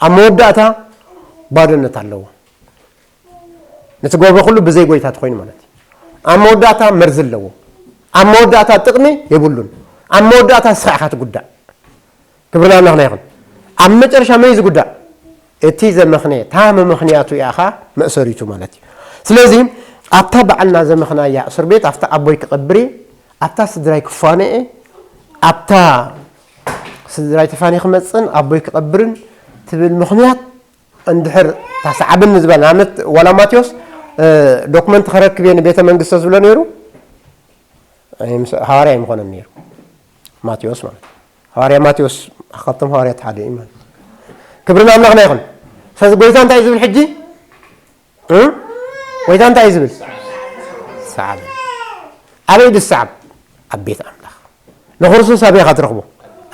ኣብ መወዳእታ ባዶነት ኣለዎ። ነቲ ገብሮ ኩሉ ብዘይ ጎይታ ተኾይኑ ማለት እዩ። ኣብ መወዳእታ መርዚ ኣለዎ። ኣብ መወዳእታ ጥቕሚ የብሉን። ኣብ መወዳእታ ንስኻ ኢኻ ትጉዳእ። ክብሪ ንኣምላኽና ይኹን። ኣብ መጨረሻ መን እዩ ዝጉዳእ? እቲ ዘመኽነየ፣ እታ መመኽንያቱ እያ ኸዓ መእሰሪቱ ማለት እዩ። ስለዚ ኣብታ ባዕልና ዘመኽናያ እስር ቤት፣ ኣብታ ኣቦይ ክቐብር እየ፣ ኣብታ ስድራይ ክፋነ እየ፣ ኣብታ ስድራይ ተፋንየ ክመጽእን ኣቦይ ክቐብርን ትብል ምኽንያት እንድሕር ታስዓብኒ ዝበል፣ ንኣብነት ዋላ ማቴዎስ፣ እ፣ ዶክመንት ከረክብ እየ ንቤተ መንግስቲ ዝብሎ ነይሩ፣ ኣይምስ-፣ ሃዋርያ ኣይምኾነን ነይሩ። ማቴዎስ ማለት እዩ። ሃዋርያ ማቴዎስ ካብቶም ሃዋርያት ሓደ እዩ ማለት እዩ። ክብሪ ንኣምላኽና ይኹን። ስለዚ ጎይታ እንታይ እዩ ዝብል ሕጂ? እ? ጎይታ እንታይ እዩ ዝብል? ሰዓብ። ኣበይ ድሰዓብ? ኣብ ቤት ኣምላኽ። ንክርስቶስ ኣበይ ኢኻ ትረኽቦ?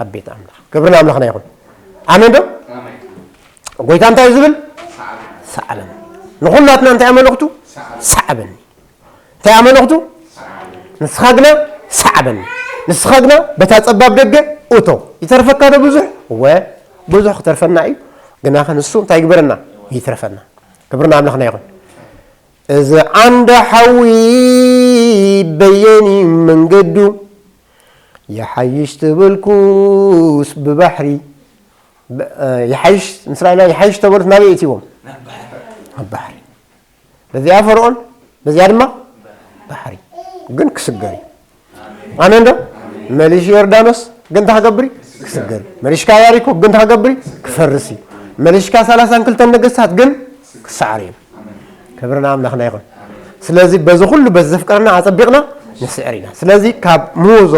ኣብ ቤት ኣምላኽ። ክብሪ ንኣምላኽና ይኹን። ኣሜን ዶ? ኣሜን። ጎይታ እንታይ እዩ ዝብል? ሰዓብ። ሰዓብ። ንኹላትና እንታይ ኣመለኽቱ? ሰዓብ። ሰዓበኒ። እንታይ ኣመለኽቱ? ንስኻ ግና ሰዓበኒ። ንስኻ ግና በታ ጸባብ ደገ እቶ። ይተርፈካ ዶ ብዙሕ? እወ፣ ብዙሕ ክተርፈና እዩ። ግናኸ ንሱ እንታይ ይግበረና? ይትረፈና። ክብሪ ንኣምላኽና ይኹን። እዚ ዓንደ ሓዊ በየን እዩ መንገዱ? ይሓይሽ ተበልኩስ ብባሕሪ፣ ብ-፣ እ፣ ይሓይሽ፣ ንእስራኤላውያን ይሓይሽ ተበሉስ ናበይ እትይዎም? ናብ ባሕሪ። ናብ ባሕሪ። በዚኣ ፈርዖን፣ በዚኣ ድማ ባሕሪ። ግን ክስገር እዩ። ኣሜን ዶ? መሊሽ ዮርዳኖስ ግን እንታይ ክገብር እዩ? ክስገር እዩ። መሊሽካ ያሪኮ ግን እንታይ ክገብር እዩ? ክፈርስ እዩ። መሊሽካ ሰላሳን ክልተን ነገስታት ግን ክሰዓር እዩ። ክብሪ ንኣምላኽና ይኹን። ስለዚ በዚ ኩሉ በዚ ዘፍቀረና ኣጸቢቕና ንስዕር ኢና። ስለዚ ካብ ምህዞ፣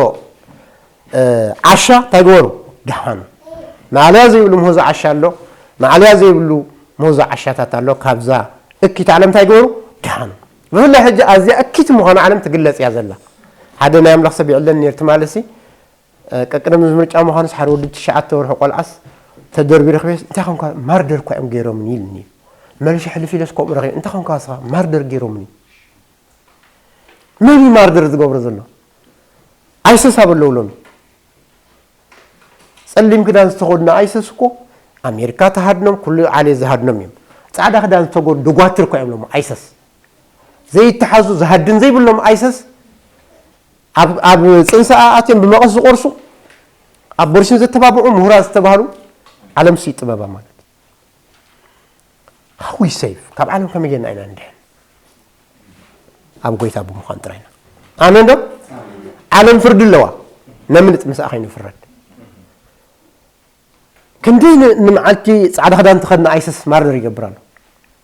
እ፣ ዓሻ እንታይ ግበሩ? ደሓኑ። ማዕልያ ዘይብሉ ምህዞ ዓሻ ኣሎ፣ ማዕልያ ዘይብሉ ምህዞ ዓሻታት ኣሎ። ካብዛ እኪት ዓለም እንታይ ገበሩ? ድሓኑ። ብፍላይ ሕጂ ኣዝያ እኪት ምዃኑ ዓለም ትግለጽ እያ ዘላ። ሓደ ናይ ኣምላኽ ሰብ ይዕለን ነይሩ ትማልሲ፣ እ፣ ቀቅድም ምርጫ ምዃኑስ ሓደ ወዲ ትሽዓተ ወርሒ ቆልዓስ ተደርቢ ረኽቤስ፣ እንታይ ኾንካ ማርደር እኳ እዮም ገይሮምኒ ኢልኒ። መልሲ ሕልፍ ኢለስ ከምኡ ረኺበ፣ እንታይ ኾንካ ንስኻ ማርደር ገይሮምኒ። መን እዩ ማርደር ዝገብሮ ዘሎ? ኣይሰስ ኣበለው ሎሚ። ጸሊም ክዳን ዝተኸድኑ ኣይሰስ እኮ ኣሜሪካ ተሃድኖም፣ ኩሉ ዓሌት ዝሃድኖም እዮም። ጻዕዳ ክዳን ዝተኸድኑ ደጓትር እኮ እዮም ሎሚ ኣይሰስ። ዘይተሓዙ ዝሃድን ዘይብሎም ኣይሰስ ኣብ፣ ኣብ ጽንሰኣ ኣትዮም ብመቐስ ዝቆርሱ፣ ኣቦርሽን ዘተባብዑ ምሁራት ዝተባህሉ ዓለም ሲ ጥበባ ማለት። How we save? ካብ ዓለም ከመይ ጌርና ኢና ንድሕን? ኣብ ጎይታ ብምዃን ጥራይና። ኣሜን ዶ? ዓለም ፍርዲ ኣለዋ። ነምልጥ ምስኣ ከይንፍረድ። ክንደይ ን-፣ ንመዓልቲ ጻዕዳ ክዳን ተኸድና ኣይሰስ ማርደር ይገብር ኣሎ።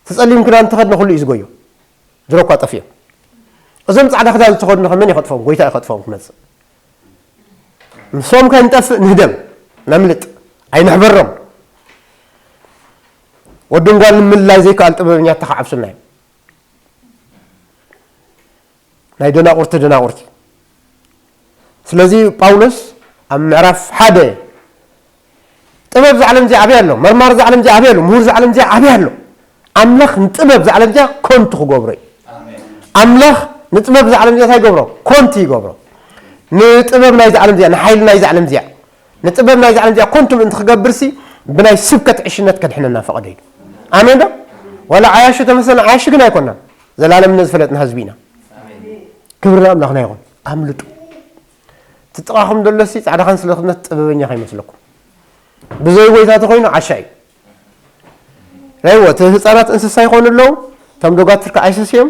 ተጸሊም ክዳን ተኸድነ ኩሉ እዩ ዝጎዮ። ድሮ እኳ ጠፊኦም። እዞም ጻዕዳ ክዳን ዝተኸድኑ ከ መን ይኸጥፎም? ጎይታ ይኸጥፎም ክመጽእ። ምስኦም ከይንጠፍእ ንህደም፣ ነምልጥ፣ ኣይንሕበሮም። ወድን ጓልን ምልላይ ዘይከኣል ጥበበኛታት ክዓብሱልና እዮም። ናይ ደናቑርቲ ደናቑርቲ። ስለዚ ጳውሎስ ኣብ ምዕራፍ ሓደ ጥበብ እዛ ዓለም እዚኣ ኣበይ ኣሎ? መርማሪ እዛ ዓለም እዚኣ ኣበይ ኣሎ? ምሁር እዛ ዓለም እዚኣ ኣበይ ኣሎ? ኣምላኽ ንጥበብ እዛ ዓለም እዚኣ ኮንቱ ክገብሮ እዩ። ኣምላኽ ንጥበብ እዛ ዓለም እዚኣ እንታይ ይገብሮ? ኮንቱ ይገብሮ። ንጥበብ ናይዛ ዓለም እዚኣ፣ ንሓይሊ ናይዛ ዓለም እዚኣ፣ ንጥበብ ናይዛ ዓለም እዚኣ ኮንቱ ምእንቲ ክገብርሲ ብናይ ስብከት ዕሽነት ከድሕነና ፈቐደ እዩ። ኣሜን ዶ? ዋላ ዓያሹ ተመሰልና ዓያሹ ግን ኣይኮናን። ዘላለም ነዝፈለጥና ህዝቢ ኢና። ክብሪ ንኣምላኽና ይኹን። ኣምልጡ። እቲ ጥቓኹም ደሎሲ ጻዕዳ ክዳን ስለ ክነት ጥበበኛ ከይመስለኩም። ብዘይ ጎይታ ተኾይኑ ዓሻ እዩ። ራይዎ፣ እቲ ህፃናት እንስሳ ይኾኑ ኣለዉ፣ እቶም ደጓትር ከ ኣይስስ እዮም።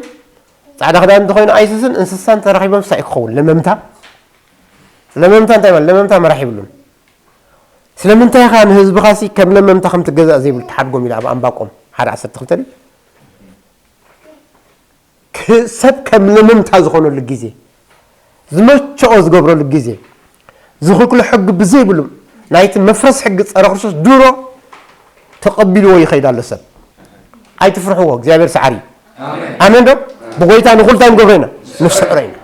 ጻዕዳ ክዳን እንተኾይኑ ኣይስስን እንስሳን ተራኺቦም ሳይ ክኸውን። ለመምታ፣ ለመምታ እንታይ ማለት? ለመምታ መራሕ ይብሉን። ስለምንታይ ኸ ንህዝብኻሲ ከም ለመምታ ከም ትገዛእ ዘይብሉ ትሓድጎም ኢሉ ኣብ ኣንባቆም ሓደ ዓሰርተ ክልተ ድዩ? ክ-፣ ሰብ ከም ለመምታ ዝኾነሉ ግዜ፣ ዝመቸኦ ዝገብረሉ ግዜ፣ ዝኽልክሎ ሕጊ ብዘይብሉ ናይቲ መፍረስ ሕጊ ጸረ ክርስቶስ ድሮ ተቐቢልዎ ይኸይድ ኣሎ ሰብ። ኣይትፍርሕዎ፣ እግዚኣብሔር ሰዓሪ እዩ። ኣሜን። ኣሜን ዶ? ብጎይታ ንኹልታ ንገብሮ ኢና፣ ንስዕሮ ኢና።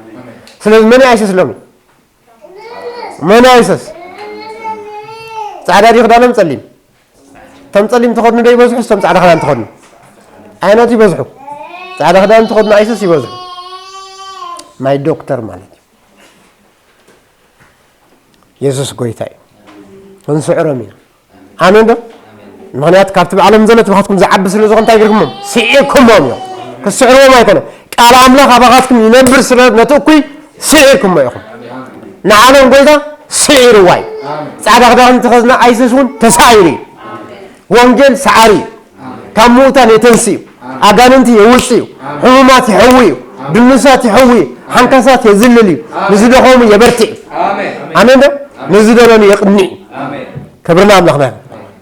ስለዚ መን ኣይሰስ ሎሚ? መን ኣይሰስ? ጻዕዳ ድዩ ክዳኖም ጸሊም? እቶም ጸሊም ተኸድኑ ዶ ይበዝሑ? እቶም ጻዕዳ ክዳን ተኸድኑ? ኣየኖት ይበዝሑ? ጻዕዳ ክዳን ተኸድኑ ኣይሰስ ይበዝሑ? ናይ ዶክተር ማለት እዩ። የሱስ ጎይታ እዩ። ክንስዕሮም ኢና። ኣሜን ዶ? ምኽንያቱ ካብቲ ብዓለም ዘሎ ትባኻትኩም ዝዓቢ ስለ ዝኾነ እንታይ ገርኩሞም? ስዒርኩሞም እዮም። ክስዕርዎም ኣይኮነን። ቃል ኣምላኽ ኣባኻትኩም ይነብር ስለ ነቲ እኩይ ስዒርኩሞ ኢኹም። ንዓለም ጎይታ ስዒርዋ እዩ። ጻዕዳ ክዳን እንተኸዝና ኣይሰስ እውን ተሳዒሩ እዩ። ወንጌል ሰዓሪ እዩ። ካብ ምዉታን የተንስእ እዩ። ኣጋንንቲ የውጽእ እዩ። ሕሙማት ይሕዊ እዩ። ድኑሳት ይሕዊ እዩ። ሓንካሳት የዝልል እዩ። ንዝደኸሙ የበርትዕ እዩ። ኣሜን። ኣሜን ዶ? ንዝደለሉ የቕንዕ እዩ። ኣሜን። ክብርና ኣምላኽና ይኹን።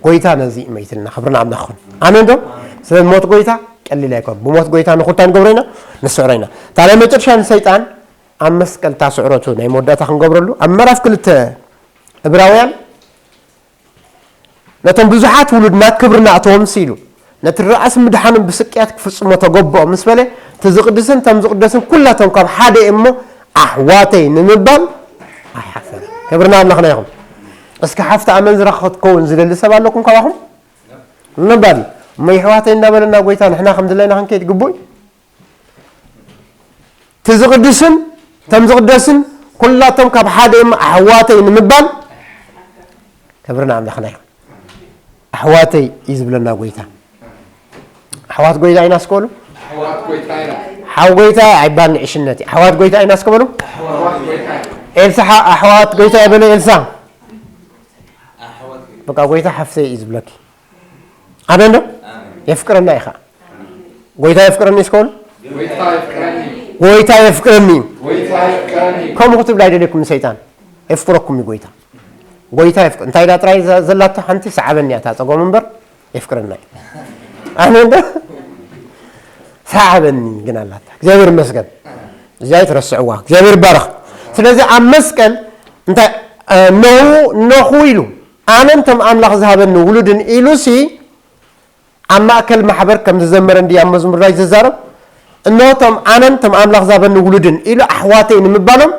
ጎይታ ነዚ ይመይትልና። ክብርና ኣምላኽ ይኹን። ኣሜን ዶ? ስለ ሞት ጎይታ ቀሊል ኣይኮን። ብሞት ጎይታ ንኹልታ ንገብሮ ኢና፣ ንስዕሮ ኢና። እታ ናይ መጨረሻ ንሰይጣን ኣብ መስቀል እታ ስዕረቱ ናይ መወዳእታ ክንገብረሉ ኣብ ምዕራፍ ክልተ ዕብራውያን ነቶም ብዙሓት ውሉድ ናብ ክብሪ ናእተዎም ሲሉ፣ ነቲ ረኣሲ ምድሓኖም ብስቅያት ክፍጽሞ ተገብኦ ምስ በለ፣ እቲ ዝቕድስን እቶም ዝቕደስን ኩላቶም ካብ ሓደ እሞ ኣሕዋተይ ንምባል ኣይሓፈረን። ክብሪ ንኣምላኽና ይኹን። እስኪ ሓፍቲ ኣመንዝራ ክትከውን ዝደሊ ሰብ ኣለኩም ካባኹም? ንምባል እሞ የሕዋተይ እንዳበለና ጎይታ ንሕና ከም ድላይና ክንከይድ ግቡእ እዩ። እቲ ዝቕድስን እቶም ዝቕደስን ኩላቶም ካብ ሓደ እዮም ኣሕዋተይ ንምባል ክብሪ ንኣምላኽና ይኹን። ኣሕዋተይ እዩ ዝብለና ጎይታ። ኣሕዋት ጎይታ ኢና እስከ በሉ። ኣሕዋት ጎይታ ኢና። ሓው ጎይታ ኣይባል ንዕሽነት እዩ። ኣሕዋት ጎይታ ኢና እስከ በሉ። ኣሕዋት ጎይታ ኢና። ኤልሳ ሓ-፣ ኣሕዋት ጎይታ ይበለ ኤልሳ። ኣሕዋት ጎይታ። በቃ ጎይታ ሓፍተይ እዩ ዝብለኪ። ኣሜን ዶ? ኣሜን። የፍቅረና እዩ ኸዓ። ጎይታ የፍቅረኒ እስከ በሉ። ጎይታ የፍቅረኒ። ጎይታ የፍቅረኒ። ጎይታ የፍቅረኒ። ከምኡ ክትብል ኣይደልየኩም ንሰይጣን። የፍቅረኩም እዩ ጎይታ። ጎይታ የፍቅር-፣ እንታይ ኢላ ጥራይ ዘ-፣ ዘላቶ ሓንቲ ሰዓበኒ እያ እታ ጸገሙ እምበር የፍቅረና እዩ። ኣሜን ዶ? ሰዓበኒ ግን ኣላታ። እግዚኣብሔር ይመስገን። እዚኣ ኣይትረስዕዋ። እግዚኣብሔር ይባረኽ። ስለዚ ኣብ መስቀል እንታይ፣ እ፣ እነሆ፣ እነሆ ኢሉ ኣነን እቶም ኣምላኽ ዝሃበኒ ውሉድን ኢሉሲ ኣብ ማእከል ማሕበር ከም ዝዘመረ እንድያ መዝሙር ዳዊት ዝዛረብ። እነሆ፣ ቶም ኣነን ቶም ኣምላኽ ዛበኒ ውሉድን ኢሉ ኣሕዋተይ ንምባሎም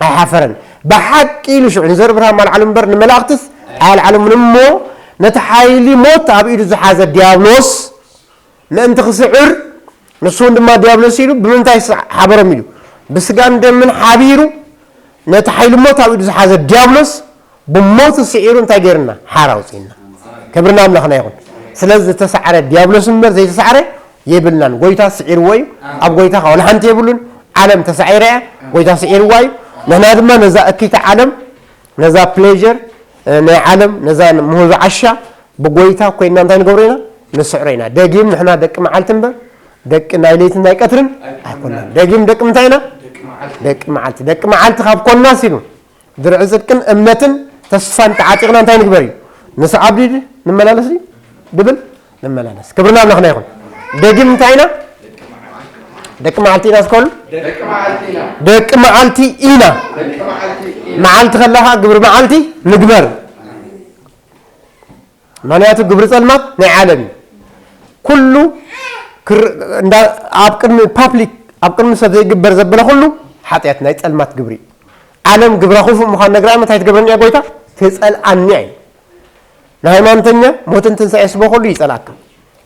ኣይሓፈረን። ብሓቂ ኢሉ ሽዑ ንዘርኢ ብርሃን ኣልዓሎም እምበር ንመላእኽትስ ኣያልዓሎምን። እሞ ነቲ ሓይሊ ሞት ኣብ ኢዱ ዝሓዘ ዲያብሎስ ምእንቲ ክስዕር፣ ንሱ እውን ድማ ዲያብሎስ ኢሉ ብምንታይ ስ- ሓበሮም ኢሉ? ብስጋን ደምን ሓቢሩ ነቲ ሓይሊ ሞት ኣብ ኢዱ ዝሓዘ ዲያብሎስ ብሞቱ ስዒሩ እንታይ ገይርና? ሓራ ኣውፅእና። ክብርና ኣምላኽና ይኹን። ስለዚ ዝተሳዕረ ዲያብሎስ እምበር ዘይተሳዕረ የብልናን። ጎይታ ስዒርዎ እዩ። ኣብ ጎይታ ዋላ ሓንቲ የብሉን። ዓለም ተሳዒራ እያ፣ ጎይታ ስዒርዋ እዩ። ንሕና ድማ ነዛ እክይቲ ዓለም፣ ነዛ ፕሌዥር ናይ ዓለም፣ ነዛ ምህዞ ዓሻ ብጎይታ ኮይና እንታይ ንገብሮ ኢና? ንስዕሮ ኢና። ደጊም ንሕና ደቂ መዓልቲ እምበር ደቂ ናይ ለይትን ናይ ቀትርን ኣይኮናን። ደጊም ደቂ ምንታይ ኢና? ደቂ መዓልቲ። ደቂ መዓልቲ ካብ ኮና ሲሉ ድርዒ ጽድቅን እምነትን ተስፋን ተዓጢቕና እንታይ ንግበር እዩ? ንስዓብ ድዩ ንመላለስ ድዩ? ድብል ንመላለስ። ክብርና ኣምላኽና ይኹን። ደጊም እንታይ ኢና? ደቂ መዓልቲ ኢና። እስከሉ ደቂ መዓልቲ ኢና። ደቂ መዓልቲ ኢና። ደቂ መዓልቲ ኢና። መዓልቲ ከለኻ ግብሪ መዓልቲ ንግበር። ምኽንያቱ ግብሪ ጸልማት ናይ ዓለም እዩ። ኩሉ ክር- እንዳ- ኣብ ቅድሚ ፓብሊክ፣ ኣብ ቅድሚ ሰብ ዘይግበር ዘበለ ኩሉ ሓጢኣት ናይ ጸልማት ግብሪ እዩ። ዓለም ግብራ ክፉእ ምዃን ነግራ እንታይ ትገብረኒ እያ? ጎይታ ትጸልኣኒ እያ። ንሃይማኖተኛ ሞትን ትንሳኤ ስበኸሉ ይጸልኣካ።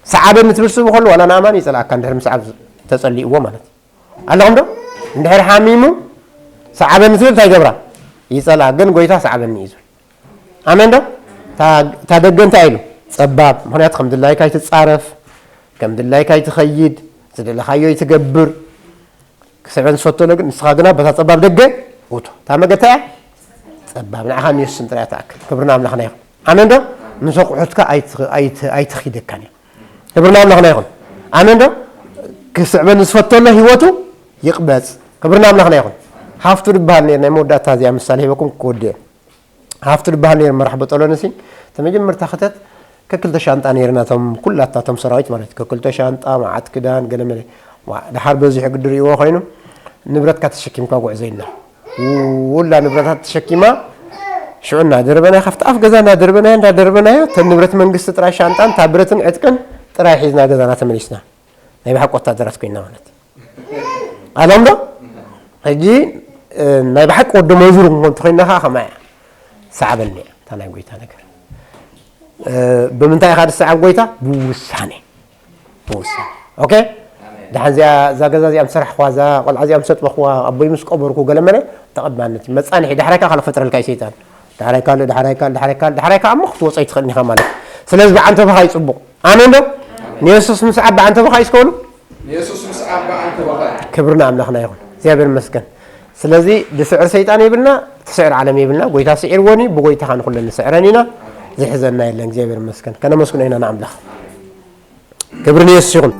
ሰዓበኒ ትብል ስበኸሉ ዋላ ንኣማን ይጸልኣካ፣ እንድሕር ምስዓብ ተጸሊእዎ ማለት እዩ። ኣለኹም ዶ? እንድሕር ሓሚሙ ሰዓበኒ ትብል እንታይ ይገብራ? ይጸልኣ። ግን ጎይታ ሰዓበኒ እዩ ዝብል። ኣሜን ዶ? እታ ደገ እንታይ ኢሉ? ጸባብ። ምኽንያቱ ከም ድላይካ ኣይትጻረፍ፣ ከም ድላይካ ኣይትኸይድ፣ ዝደለኻዮ ኣይትገብር። ክስዕበን ዝፈተሎ ግን ንስኻ ግና በታ ጸባብ ደገ ውቶ። እታ መገታ እያ ጸባብ። ንዓኻ ንየሱስን ጥራይ ትኣክል። ክብርና ኣምላኽና ይኹን። ኣሜን ዶ? ምስ ኣቑሑትካ ኣይትኽ- ኣይት- ኣይትኺደካን እያ። ክብርና ኣምላኽና ይኹን። ኣሜን ዶ? ክስዕበን ዝፈተሎ ህይወቱ ይቕበጽ። ክብርና ኣምላኽና ይኹን። ሃፍቱ ዝበሃል ነይሩ ናይ መወዳእታ እዚኣ ምሳሌ ሂበኩም ክወድእ። ሃፍቱ ዝበሃል ነይሩ መራሕ በጠሎንሲ ተመጀመርታ ክተት ከክልተ ሻንጣ ነይርና ቶም ኩላታ ቶም ሰራዊት ማለት ከክልተ ሻንጣ መዓት ክዳን ገለመለ። ዋ፣ ድሓር በዚሑ ግዲ ርእይዎ ኮይኑ ንብረትካ ተሸኪምካ ጉዕዞ ኢልና ውላ ንብረታት ተሸኪማ ሽዑ እናደርበናዮ ካብቲ ኣፍ ገዛ እናደርበናዮ እንዳደርበናዮ እተን ንብረት መንግስቲ ጥራይ ሻንጣን እታ ብረትን ዕጥቅን ጥራይ ሒዝና ገዛና ተመሊስና። ናይ ብሓቂ ወታደራት ኮይና ማለት ኣሎም ዶ ሕጂ ናይ ብሓቂ ወዲ መዙር እንኮ እንተኮይና ከዓ ከማያ ሰዓበኒ እያ እታ ናይ ጎይታ ነገር። ብምንታይ ኢኻ ዝሰዓብ ጎይታ? ብውሳኔ። ብውሳኔ። ኦኬ። ደሓን እዚኣ እዛ ገዛ እዚኣ ምሰራሕኹዋ እዛ ቆልዓ እዚኣ ምሰጥበኹዋ ኣቦይ ምስ ቀበርኩ ገለ መለ ተቐባልነት እዩ። መጻንሒ ዳሕራይ ከዓ ካልእ ክፈጥረልካ እዩ ሰይጣን። ዳሕራይ ካልእ ዳሕራይ ካልእ ዳሕራይ ካልእ ዳሕራይ ከዓ እሞ ክትወጾ ኣይትኽእልን ኢኻ ማለት እዩ። ስለዚ ብዓንተባኻ እዩ ጽቡቕ። ኣሜን ዶ? ንየሱስ ምስዓብ ብዓንተባኻ እዩ እስከ በሉ። ንየሱስ ምስዓብ ብዓንተባኻ እዩ። ክብሪ ንኣምላኽና ይኹን። እግዚኣብሔር ይመስገን። ስለዚ ድስዕር ሰይጣን የብልና፣ ትስዕር ዓለም የብልና። ጎይታ ስዒርዎን እዩ፣ ብጎይታ ኸዓ ንኹለን ንስዕረን ኢና። ዝሕዘና የለን። እግዚኣብሔር ይመስገን። ከነመስግኖ ኢና ንኣምላኽ። ክብሪ ንየሱስ ይኹን።